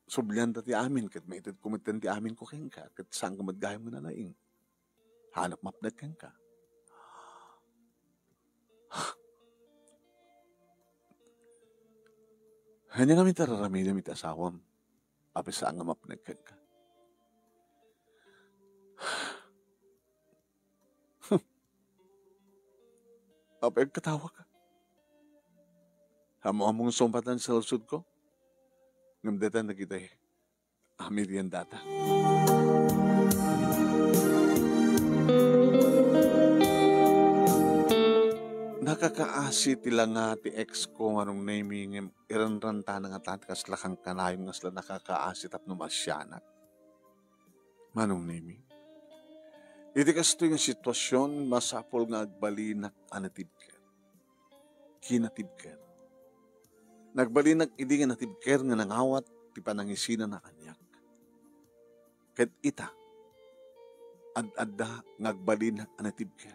sublianta ti amin, ket maitedko metten ti aminko kenka, ket saanka met gayam nga nalaing. Haannak mapnek kenka. Ania ngamin ti ar-aramidem iti asawam, apay saan nga mapnek kenka? Apay agkatawaka? Ammo-ammom nga sungpatan ti saludsodko? Ngem dayta dagiti a meriendata. Nakakaasi ti langa ti ex ko, Manong Nemy, ngem iranrantana ngata ti kasla kankanayon nga kasla nakakaasi tapno maasianak. Manong Nemy, iti kastoy nga sitwasion, masapul nga agbalinak a natibker. Kinatibker. Nagbalinak idi nga natibker nga nangawat ti panangisinana kaniak. Ket ita, ad-adda nga agbalinak a natibker.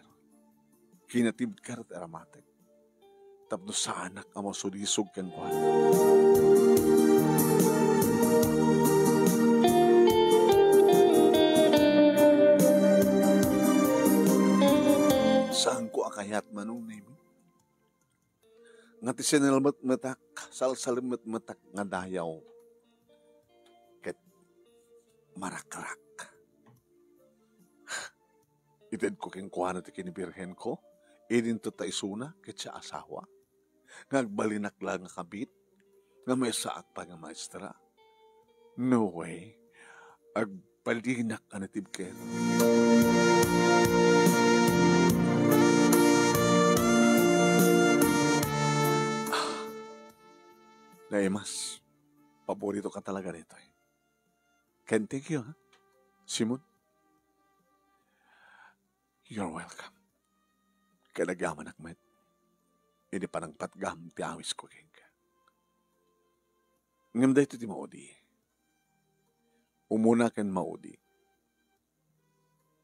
Kinatibker ti aramatek. Tapno saanak a masulisog kenkuana. Saanko a kayat, Manong Nemy, nga ti sinalmetmetak, salsalmetmetak nga dayaw ket marakrak. Itedko kenkuana ti kinibirhenko, idinto ta isuna ket siak asawa, nga agbalinak la nga kabit, nga maysaak pay nga maestra. No way. Agbalinak a natibker. Ah, Naimas, paborito ka talaga ditoy. Ken thank you, ha? Simon, you're welcome. Ken agyamanak met idi panangpatgam ti awisko kenka. Ngem daytoy ti maudi. Umuna ken maudi.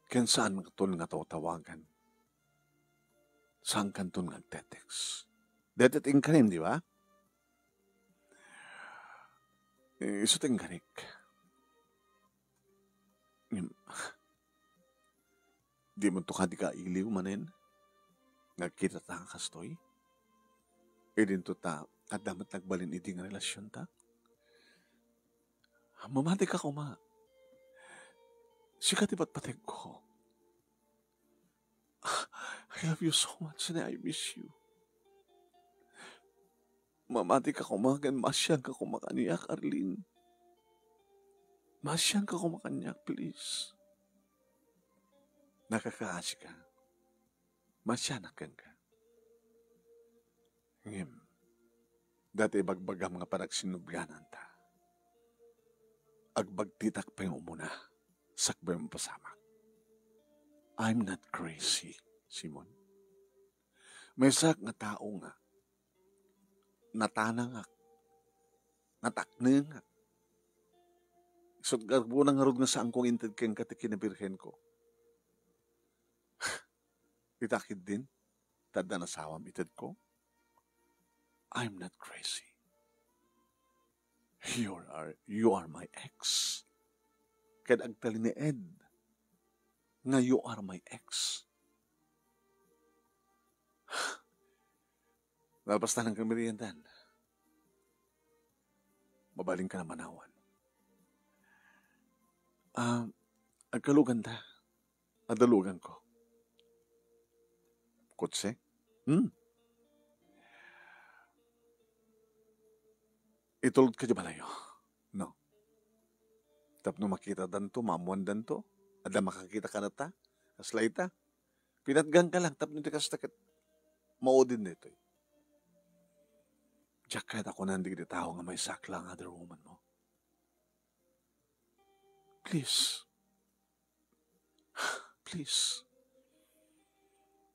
Ken saankanton nga tawtawagan. Saankanton nga agte-text. Daytoy ti inkarim, di ba? Eh, isu ti inkarik. Ngem, dimonto kadi kailiw manen nga agkitata nga kastoy? Idinto ta adda met nagbalin idi nga relasionta? Mamatika koma. Sika ti patpategko. I love you so much and I miss you. Mamatika koma ken maasianka koma kaniak, Arlene. Maasianka koma kaniak, please. Nakakaasika. Maasianak kenka. Ngem, dayta ibagbagam nga panagsinnubliananta, agbagtitak pay nga umuna, sakbay mapasamak. I'm not crazy, Simon. Maysaak nga tao nga natanangak, nataknengak. Isut' garbuna ngarud nga saanko nga inted kenka ti kinabirhenko. Ita ketdin, ta adda nasawam itedko. I'm not crazy. You are, you are my ex. Ket agtalinaed nga you are my ex. Nalpas ta lang kami riyan, Dan. Mabalinka na manawan. Ah, agkalugan ta. Adaluganko. Kotse? Hmm. Itulod ka di balayo. No. Tapno makitadanto, maammoandanto. Adda makakita kanata. Kasla ita. Pinatganka lang, tapno di kasta ket maudin daytoy. Diak kayat a kunan dagiti tao nga maysaak la nga other woman mo. Please. Please.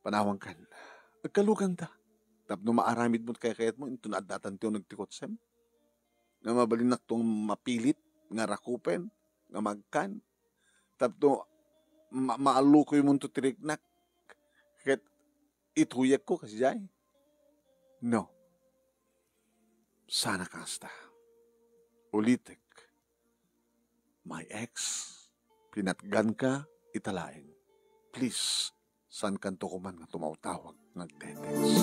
Panawankan. Agkalugan ta. Tapno maaramid mo ti kaykayat mo, inton addatan ti uneg ti kotsem. Nga mabalinnak to nga mapilit, nga rakupen, nga magkan. Tapno ma-, maalukoy mo to ti riknak. Ket ituyek ko, kasdiay. No. Sana kasta. Ulitek. My ex, pinatganka ita laeng. Please, saankanto koman nga tumaw-tawag nga agtetext.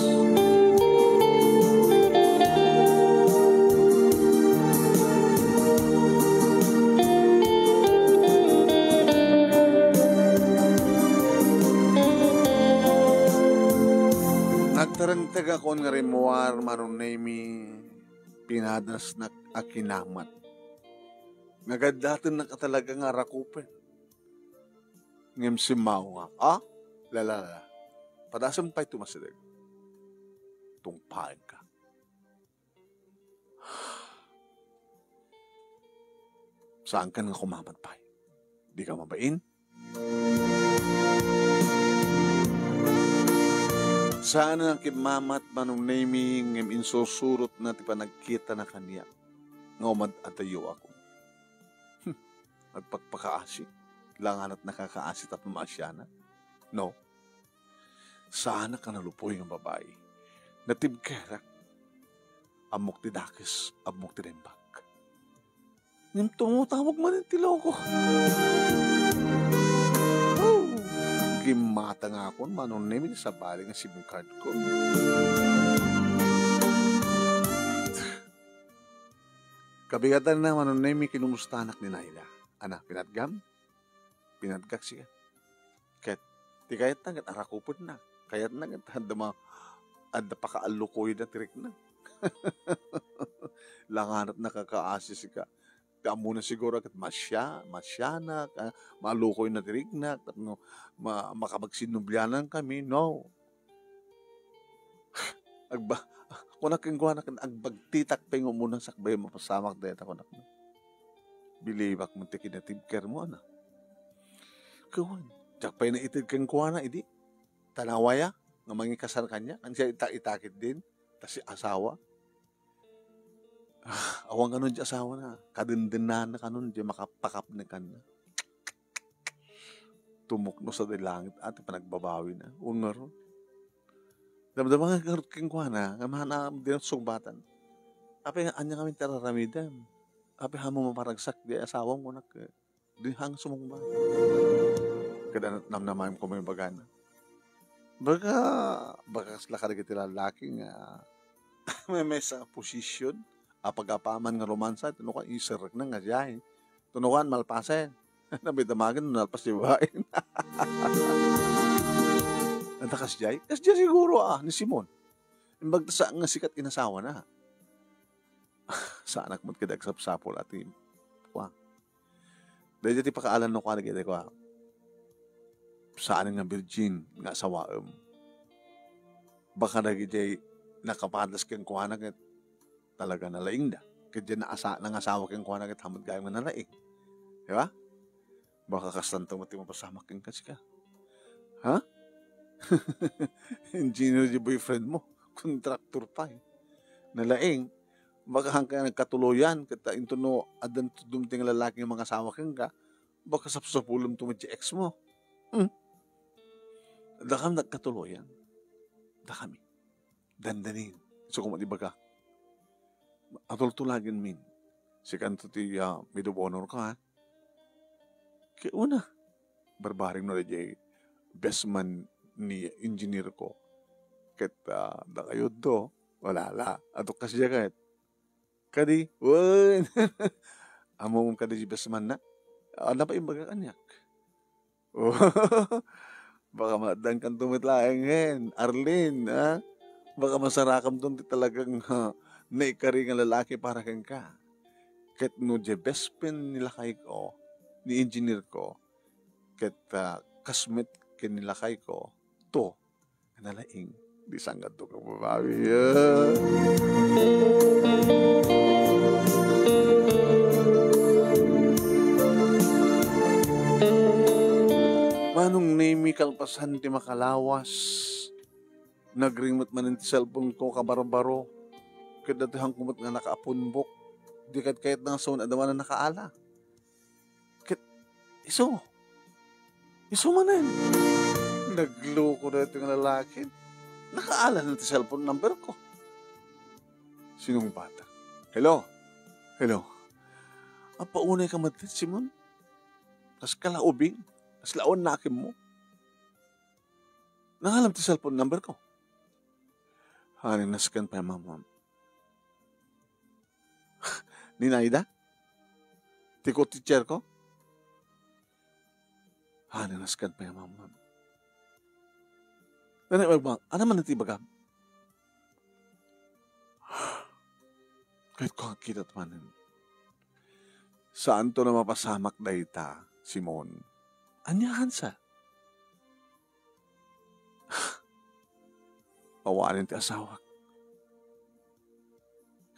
Nagtarengtegakon nga rimmuar, Manong Nemy, pinadasnak a kinamat. Nagaddatennak a talaga nga arakupen. Ngem simmaongak, a? Lalala. Padasem pay tumasideg. Tungpaenka. Saankan nga kumamat pay. Dika mabain? Saan a nakimmamat, Manong Nemy, ngem insursurotna ti panagkitana kaniak nga umad-adayoakon. Hmm, agpakpakaasi. Langanat nakakaasi tapno maasianak. No. Saanak a nalupoy nga babai. Natibkerak. Ammok ti dakes, ammok ti naimbag. Ngem tumawtawag manen ti loko. Oh, gimmatangakon, Manong Nemy, ti sabali nga SIM card ko. Kabigatanna, Manong Nemy, kinumustanak ni Naila. Ana, pinatgam? Pinatgak sika. Ket ti kayatna ket arakupenna. Kayatna ket adda ma-, adda pakaallukoyda ti rikna. Langanat nakakaasi sika. Ti ammona siguro ket masia-, masianak, ah, maalukoyna ti riknak, tapno ma-, makapagsinnublianan kami. No. Agba-, kunak kenkuana ken agbagtitak pay nga umuna sakbay mapasamak dayta, kunak. Bilibak met ti kinatibkermo, ana. Ket wen, diak pay naited kenkuana idi. Tanawaya nga mangikasar kaniak, ania ita-, ita ketdin, ta si asawa. Ah, awan kanon ti asawana, kadendennana kanon, di makapakapnekanna. Tumuknos a di langit, a, ti panagbabawina. Wen ngarud. Damdama nga ngarud kenkuana, nga mana, di na sungbatan. Apay, ania ngamin ti ar-aramidem? Apay, haanmo maparagsak, di asawam, kunak, eh. Di hang sumungbat. Kada namnamaem ko may bagana. Baga, baga kasla kadagiti lallaki nga may, may sa posisyon, apag-apaman nga romansa, tunukan, iserrek na nga diay. Tunukan, malpasen. Nabidamagan, nalpas di babae. Anta kasdiay? Kasdiay siguro, ah, ni Simon. Imbag ta sa nga sikat inasawa na. Saanak met kadi agsapsapul, ati. Kwa. Daydi ti pakaalan no, kwa, dagiti, kwa. Saan nga virgin nga asawaem. Baka dagiti nakapadas kenkuana ket talaga nalaingda. Ket diay naasa-, nangasawa kenkuana ket hamet gayam nga nalaing. Di ba? Baka kastanto met ti mapasamak kenka, sika. Ha? Engineer di boyfriend mo, kontraktor pay. Nalaing, baka haanka nagkatuloyan, ket, ah, intono addan tudom ti nga lalaki nga mangasawa kenka, baka sapsapulem to met ti ex mo. Hmm? Dakam nagkatuloyan. Dakami. Dandanin. Isu koma ti ibagak. Atultulagen min. Sikanto ti, ah, maid of honor ko, ha? Ket una, barbareng no daydiay best man ni engineer ko. Ket, ah, dakayo do, wala la. Ato kasdiay ket. Kadi, wen. Ammom kadi ti best man na? Ah, napaimbagak aniak. Baka maaddankanto met laeng hen, Arlene, ha? Baka masarakamton ti talagang, ha, naikari nga lalaki para kenka. Ket no diay best friend ni lakayko, ni engineer ko, ket, ah, kas met ken ni lakayko, to, nalaing, di saan ngarud ka mabawi, ah. Manong Nemy, kalpasan ti makalawas, nagring met manen ti cellphone ko, kabarbaro. Ket datoy haanko met nga nakaapunbok. Di ket kayatna nga sawen a dua nga nakaala. Ket isu, isu manen. Nagloko daytoy nga lalaki. Nakaala na ti cellphone number ko. Sinungbatak. Hello? Hello? Apaunay ka met, Simon? Kas ka la ubing? Kas la awan nakemmo? Nangalam ti cellphone number ko. Haanen, nasken pay a mamam. Ni Naida? Ti co-teacher ko? Haanen, nasken pay a mamam. Nana, ibagam, ania manen ti ibagam? Kayatko nga kitat manen. Saanto a mapasamak dayta, Simon. Ania, Hansa? Awanen ti asawak.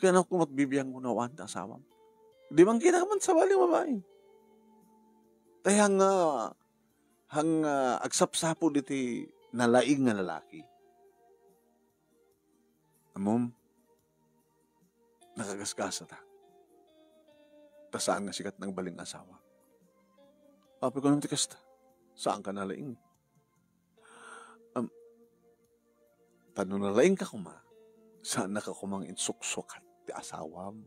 Kayatko met bibiangko no awan ti asawam. Di man kita man sabali nga babai. Tay haan nga, haan nga agsapsapul iti nalaing nga lalaki. Ammom, nakagasgasatak. Ta saan nga sika ti nagbalin nga asawa. Apay, kunam ti kasta, saanka nalaing. Am, ta no nalaingka koma, saannaka koma nga insuksukat ti asawam.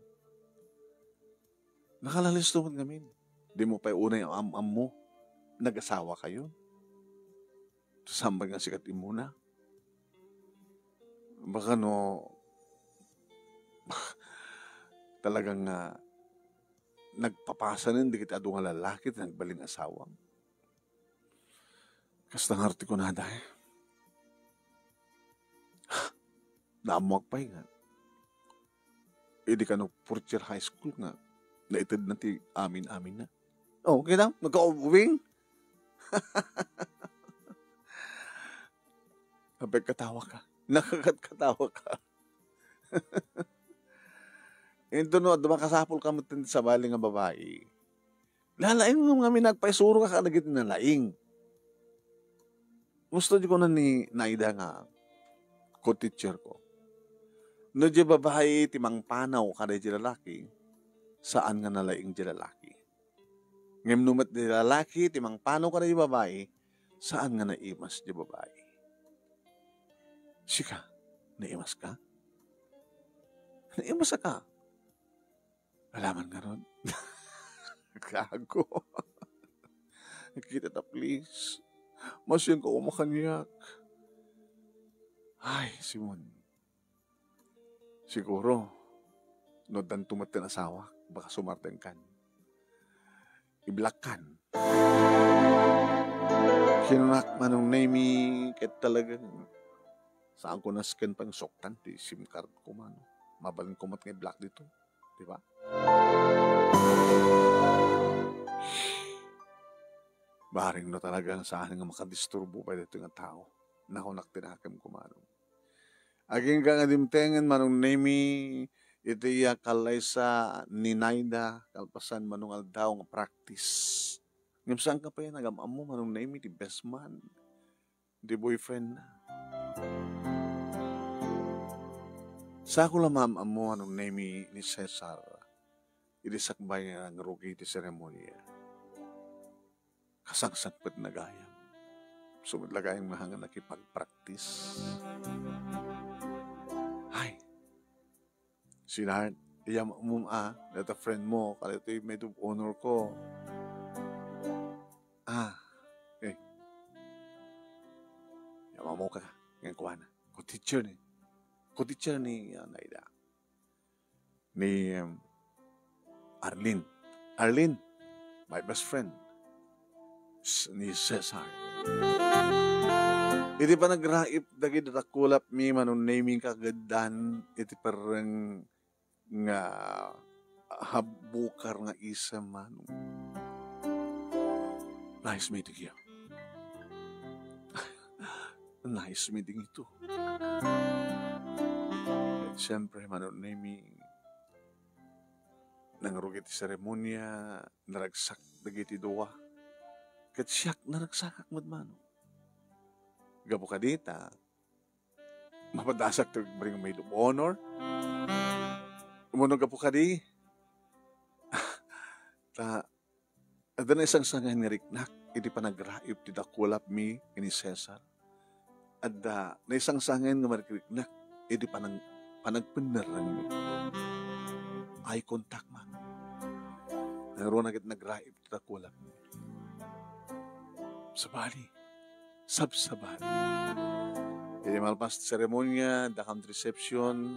Nakalalisto met ngamin. Dimo pay unay am-ammo, nag-asawakayo. Saan pay nga sika ti immuna. Baka no, talagang, ah, nagpapasanen dagiti adu nga lalaki ti nagbalin nga asawam. Kasta ngarud ti kunada, eh. Naammoak pay nga idi kano fourth year high school nga naitedna ti amin-aminna. Oh, kita? Nagka-wing? Apay, katawa ka. Nakakatkatawa ka. Intono, adda makasapul ka met ti sabali nga babai. Nalaing ngamin, nagpaisuro ka kadagiti nalaing. Gusto di ko na ni Naida nga co-teacher ko. No di babai ti mangpanaw kada di lalaki, saan nga nalaing di lalaki. Ngem no met di lalaki ti mangpanaw kada di babai, saan nga naimas di babai. Sika, naimas ka? Naimas ka? Alaman ngarud. Gago. Kita ta, please. Masianka koma kaniak. Ay, Simon. Siguro, no addanto met ti asawak, baka sumartengkan. I-blockkan. Kinunak, Manong Nemy, ket talagang saanko nasken pay nga suktan ti SIM card ko, mano. Mabalinko met nga i-block dito. Di ba? Bareng no talaga nga saan nga makadisturbo pay daytoy nga tao. Nakunak ti nakemko, Manong. Agingga nga dimtengen, Manong Nemy, iti, ah, kallaysa ni Naida, kalpasan, Manong, aldaw nga practice. Ngem saanka pay nagam-ammo, Manong Nemy, ti best man. ti boyfriend na. Sako la maam-ammo a nungneng mi ni Cesar idi sakbay nga nangrugi ti seremonia. Kasangsangpetna gayam. Isu met la gayam nga nakipagpraktis. Ay, Sinart, iyam-amom a, data friend mo, kadaytoy maid of honor ko. Ah, okay. Iyam-ammo ka, kenkuana. Co-teacher ni, co-teacher ni, ah, Naida. Ni, um, Arlene. Arlene, my best friend. S-, ni Cesar. Iti panagraip dagiti dakulapmi, manuneng mi kageddan iti perreng nga habukar nga isem, Manong. Nice meeting you. Nice meeting you too. Ket siyempre, manuneng mi, nangrugi ti seremonia, naragsak dagiti dua. Ket siak, naragsakak met, Manong. Gapu kadita, mapadasak ti agbaling maid of honor. Umano gapu kadi, ta, adda naisangsangaen nga riknak iti panagraip ti dakulapmi ken ni Cesar. Adda naisangsangaen nga marikriknak iti panang-, panagpennerrengmi. Eye contact, Manong. Nangruna ket nagraip ti dakulapmi. Sabali. Sabsabali. Iti malpas ti seremonia, dakam ti reception,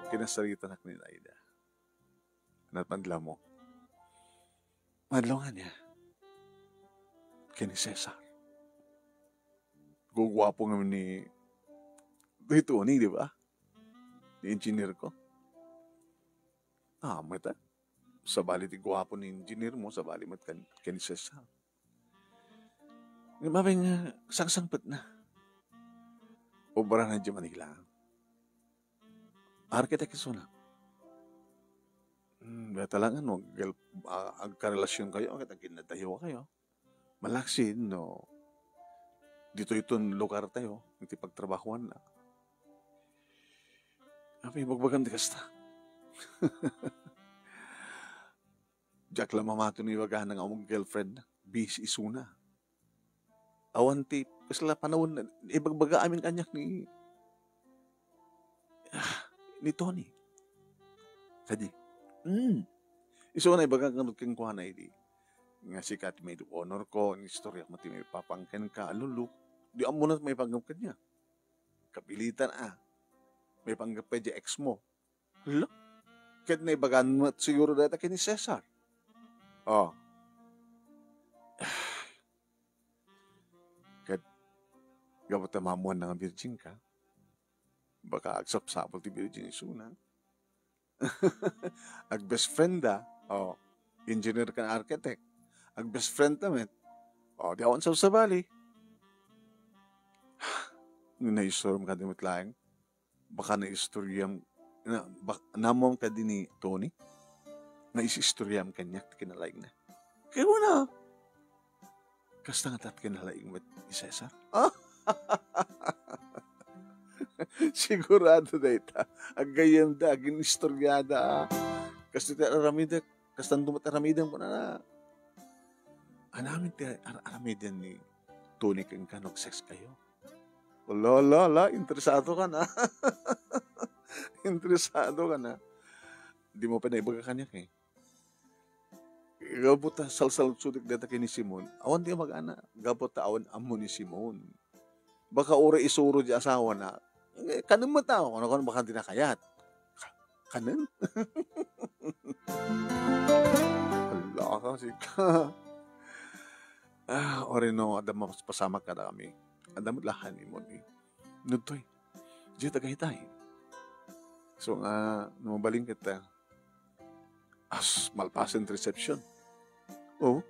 kinasaritanak ni Naida. Ket madlawmo. Madlawmo ania? Ken ni Cesar. Guguapo ngamin ni, ni Tony, di ba? Ni engineer ko. Ah, mata. Sabali ti guapo ni engineer mo, sabali met ken, ken ni Cesar. Ngem apay nga sangsangpetna? Obrana idiay Manila. Architect isuna. Hmm, dayta lang, no, agkal-, a-, agkarelasionkayo, ket aginnadayokayo. Malaksid, no, ditoy ton lugartayo, iti pagtrabahoanna. Apay, ibagbagam ti kasta. Diak la mamato no ibagana nga awan girlfriend, busy isuna. Awan ti kasla panawen, ibagbaga amin kaniak ni, ah, ni Tony. Kadi, mm. Isuna ibaga kano kenkuana idi nga sika ti maid of honor ko, inistoryak met ti maipapan kenka, Lulu. Di ammo na maipanggep kaniak. Kapilitan a. Maipanggep pay di ex mo. Hala? Ket naibagan met siguro dayta ken ni Cesar. Oh. Ket gapu ta maammuanna nga virgin ka, baka agsapsapul ti virgin isuna. Ag-best friend da, oh, engineer ken architect. Ag-best friend ta met, oh, di awan sabsabali. Naistorum kadi met laeng. Baka naistoriam, na, bak-, naammoam kadi ni Tony? Naisistoriam kaniak ti kinalaingna. Kaya wala. Kasta nga tat kinalaing met ni Cesar. Sigurado dayta. Aggayemda, agin-istoriada. Kasta ti aramidek, kastanto met aramidem, kunana. Anamin ti ar-, aramiden ni Tony kenka no ag-sex kayo? Ala, ala, ala, interesado ka na. Interesado ka na. Di mo pa naibaga kaniak eh. Gapu ta salsalsudek dayta ken ni Simon. Awan ti magana. Gapu ta awan ammo ni Simon. Baka uray isuro di asawana. Eh, kanem met a, kuno, kuno, baka di na kayat. Ka-, kanen? Hala ka, sika. Ah, uray no, adda mapasamak kadakami. Adda met la honeymoon eh. Nudtoy. Diay tagaytay. So nga, no mabalin kita, as malpasen reception. Oh,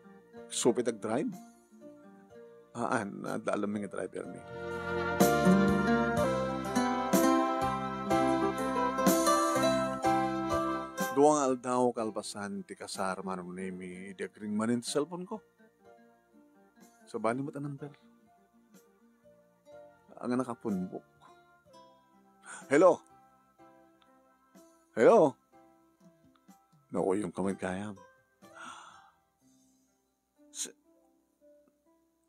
supit ag-drive. Aan, adda alam nga driver mi. Dua nga aldaw kalpasan ti kasar, Manong Nemi, idi agring manen ti cellphone ko. Sabali met a number. nga nakapunbok. Hello? Hello? Nauyongka met gayam. S-,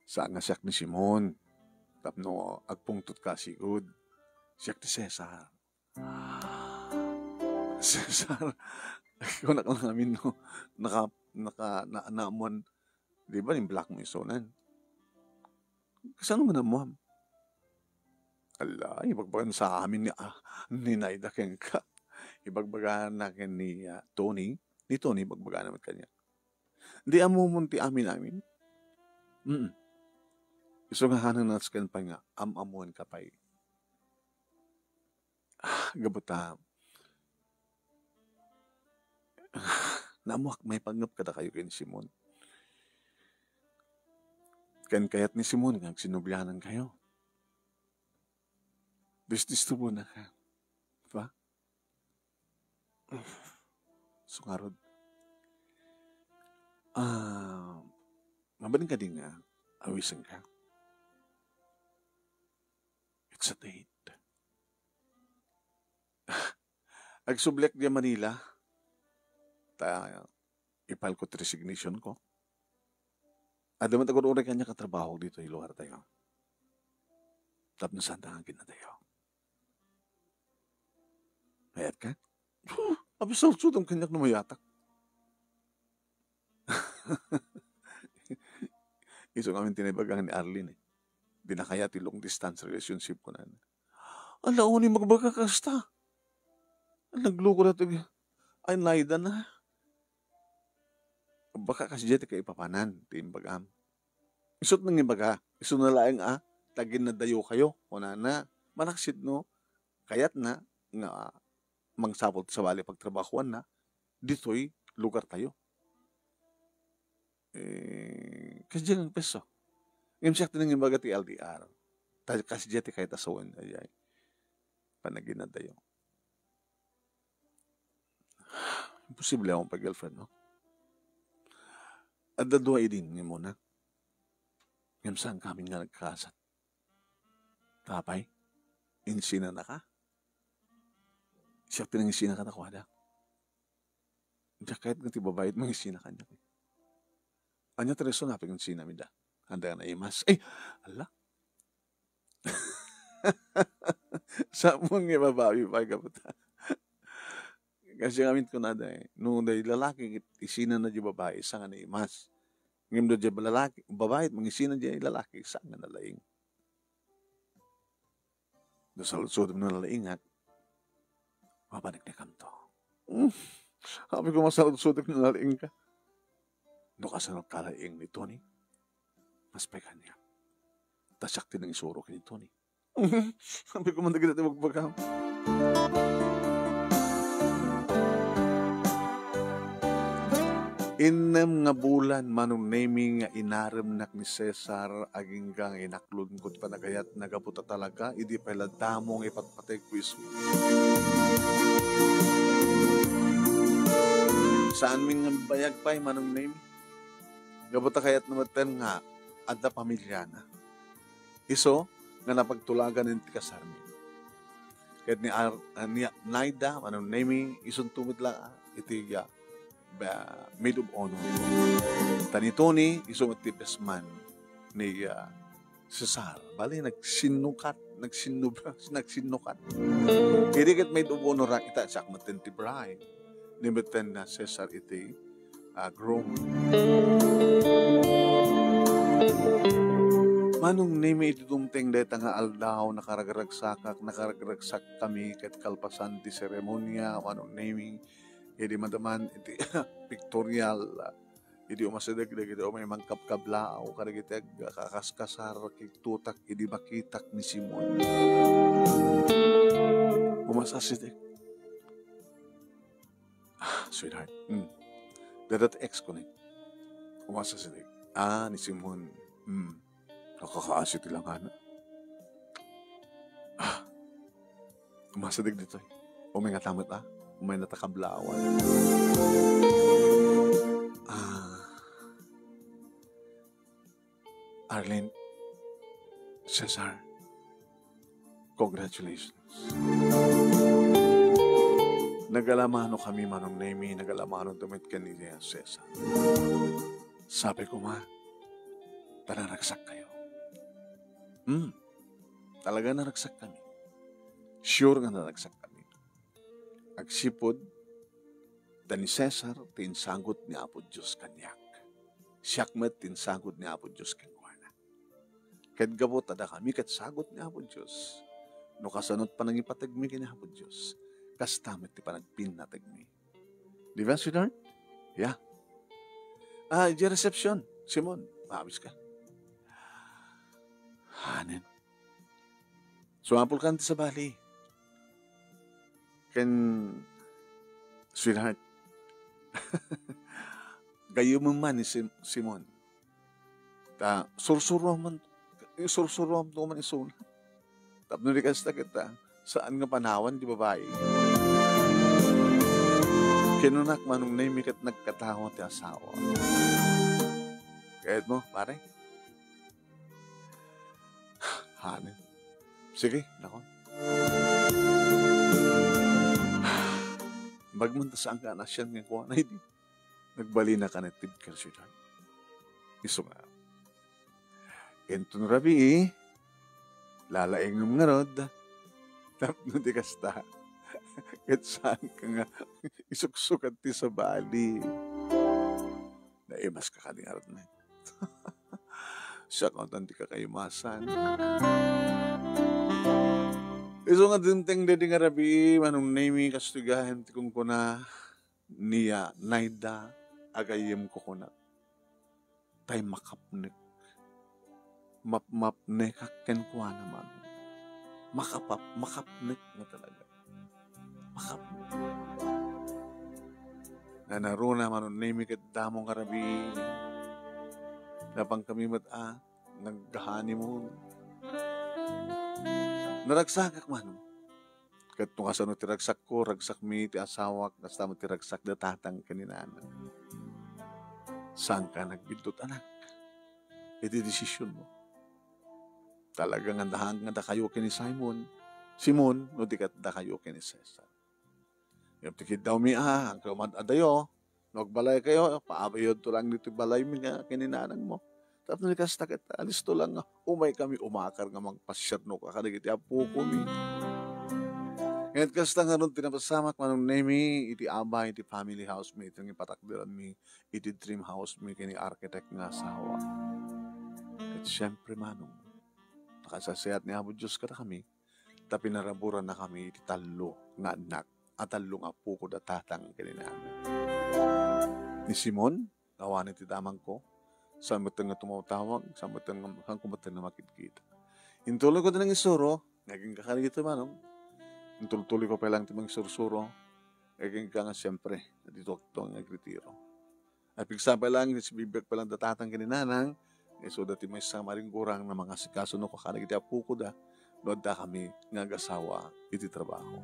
saan nga siak ni Simon? Tapno agpungtotka a sigud. Siak ti Cesar. Cesar, kunak lang amin, no? Naka-, naka-, na-, naammoan, di ba, ni black mo isunan? Kasano nga naammoam? Ala, ibagbagan sa amin ni, ah, ni Naida kenka. Ibagbagana ken ni, ah, Tony. Ni Tony, ibagbagana met kaniak. Di ammomon ti amin-amin? Mm. Isu nga hananasken pay nga am-ammoanka pay. Ah, gapu ta, naammoak maipangngep kadakayo ken Simon. Ken kayat ni Simon nga agsinnublianankayo. Disdistubo na ka. Di ba? So ngarud, ah, mabalin kadi nga awisenka? It's a date. Agsubliak diay Manila. Ta, i-file ko ti resignation ko. Adda met agur-uray kaniak a trabaho ditoy lugartayo. Tapno saanta nga aginnadayo. Mayat ka? Huh, abi, saludsodem kaniak no mayatak. Isu ngamin ti naibaga ni Arlene, eh. Di na kaya ti long distance relationship, kunana. Ala, uni, magbaga kasta. Nagluko na ti, ay, Naida na. Baka kasdiay ti kaipapanan ti imbagam. Isu't nangibaga, isuna laeng a, ta aginnadayokayo, kunana. Manaksid no, kayatna nga mangsapul ti sabali a pagtrabahoanna ditoy lugartayo. Eh, kasdiay nga agpeso. Ngem siak ti nangibaga ti L D R. Ta kasdiay ti kayat a sawen, ay, ay. Panaginadayo. Imposible akong pag-girlfriend, no? Adda dua idin nga imuna. Ngem saan kami nga nagkasat? Apay, insinanaka? Siak ti nangisina kadakuada. Diak kayat nga ti babai ti mangisina kaniak. Ania ti rason apay nga insinami da? Anda nga naimas? Ay, ala. Saanmo nga ibabawi pay gapu ta. Kasi amin kunada, eh, no diay lalaki, isinana diay babai, saan nga naimas. Ngem no diay lalaki, babai, mangisina diay lalaki, saan nga nalaing. No saludsodem no nalaingak, mapaneknekamto. Hmm. Apay ko, masaludsodek no nalaingka. No kasano ka laing ni Tony, mas pay kaniak. Ta siak ti nangisuro ken ni Tony. Apay ko, man dagiti ti bagbagam. Innem nga bulan, Manong Nemy, nga inaremnak ni Cesar agingga nga inaklodko ti panagayatna gapu ta talaga idi pay la damo nga ipatpateg ko isu. Saanmi nga agbayag pay, Manong Nemy. Gapu ta kayatna metten nga adda pamiliana. Isu nga napagtulagan iti kasarmi. Ket ni Ar-, ah, ni Naida, Manong Nemy, isunto met la iti, ah, ba-, maid of honor. Ta ni Tony, isu met ti best man ni, ah, Cesar. Bali, nagsinnukat, nagsinnu-, nagsinnukat. Idi ket maid of honor, ita, siak metten ti bride. Ni metten ni Cesar iti, ah, groom. Manong Nemy, idi dumteng dayta nga aldaw, nakaragragsakak, nakaragragsakami ket kalpasan ti seremonia, Manong Nemy, idi madaman iti pictorial, ah, idi umasideg dagiti umay mangkabkablaaw kadagiti agkakaskasar, kigtotak idi makitak ni Simon. Umasideg. Ah, sweetheart. Hmm. Dayta ti ex ko ni. Umasideg. Ah, ni Simon. Hmm. Nakakaasi ti langana. Ah. Umasideg ditoy. Umay nga ta met, ah. Umay nga ta kablaawan. Ah. Arlene, Cesar, Congratulations. Nagalamano kami, Manong Nemi, nagalamano damit ken ni Cesar. Sabi ko, "Ma, ta naragsak kayo." Hmm, talaga naragsak kami. Sure nga naragsak kami. Agsipud, ta ni Cesar ti insagut ni Apo Dios kaniak. Siak met ti insagut ni Apo Dios kenkuana. Ket gapu ta dakami ket sagut ni Apo Dios, no kasano ti panangipategmi ken ni Apo Dios, kasta met ti panagpinnategmi. Di ba, sweetheart? Yeah. Ah, di reception, Simon, maawis ka. Hanen. Sumapul ka ti sabali. Ken, sweetheart, gayyem man ni Sim-, Simon. Ta, sursuruam man, sursuruam to man isuna. Tapno di kasta ket, saan nga panawan ti babai. Kinunak, Manong Nemi, ket nagkatawa ti asawa. Kayat mo, pare? Hanen. Sige, nakon. Bag man ta saan ka nasian nga kuana, idi nagbalina ka na ti ker, sweetheart. Isu nga. Inton rabii, lalaingem ngarud, tapno di kasta, ket saan ka nga isuksukat ti sabali. Naimas ka kadi ngarud, men. Siak unay ti kakaimasan. Isu nga dimteng daydi nga rabii, Manong Nemi, kastoy gayam ti kunkuna ni, ah, Naida, a gayyem kukunak. Tay makapnek. Mapmapnekak kenkuana man. Makapap-, makapnek nga talaga. Makapnek. Nanaruna, Manong Nemi, ket damo nga rabii. Napan kami met a nag-honeymoon. Naragsakak, Manong. Ket no kasano ti ragsakko, ragsakmi ti asawak, kasta met ti ragsakda tatang ken ni nanang. Saanka nagbiddut, anak, iti desisionmo. Talaga nga dahang nga dakayo ken ni Simon, Simon, no di ket dakayo ken ni Cesar. Ngem ti kiddawmi a, agkamad adayo, no agbalay kayo, paabayodto lang ditoy balaymi nga ken ni nanangmo. Tapno ni kasta ket, alisto lang nga, umay kami umakar nga mangpasiar no kadagiti apokomi. Ngem kasta ngarud ti napasamak, Manong Nemi, iti abay, iti family house mi, iti nga ipatakderanmi, iti dream house mi, ken ni architect nga asawa. Ket siempre, Manong, nakasasayaat ni Apo Dios kadakami, ta pinaraburannakami iti tallo nga annak a tallo nga apokod a tatang ken ni nanang. Ni Simon, awan iti damagko, saan metten nga tumawtawag, saan metten nga, saanko metten nga makidkita. Intulodko ti nangisuro, nga agingga kadagitoy, Manong. Intultuloyko pay lang ti mangisursuro, nga agingga nga siempre, ditoak nga agretiro. Apigsapay lang, sibibiag pay lang da tatang ken ni nanang, nga isuda ti maysa nga maringgurang nga mangasikaso no kadagiti apokoda, no addakami nga agasawa iti trabaho.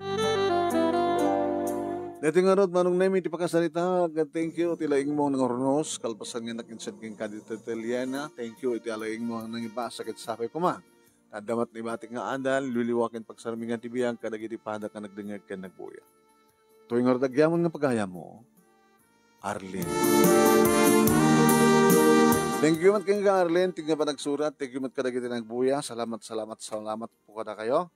Daytoy ngarud, Manong Nemi, ti pakasarita, ket thank you ti laingmo nga urnos, kalpasan nga nakinset kenka ditoy Teliana, thank you iti laingmo nga nangibasa ket sapay koma. Adda met ni batik nga adal, liwliwa ken pagsarmingan ti biag kadagiti padak nga nagdengngeg ken nagbuya. Toy ngarud agyamon nga pagayammo, Arlene. Thank you met kenka, Arlene, ti nga panagsurat. Thank you met kadagiti nagbuya. Salamat, salamat, salamat po kadakayo.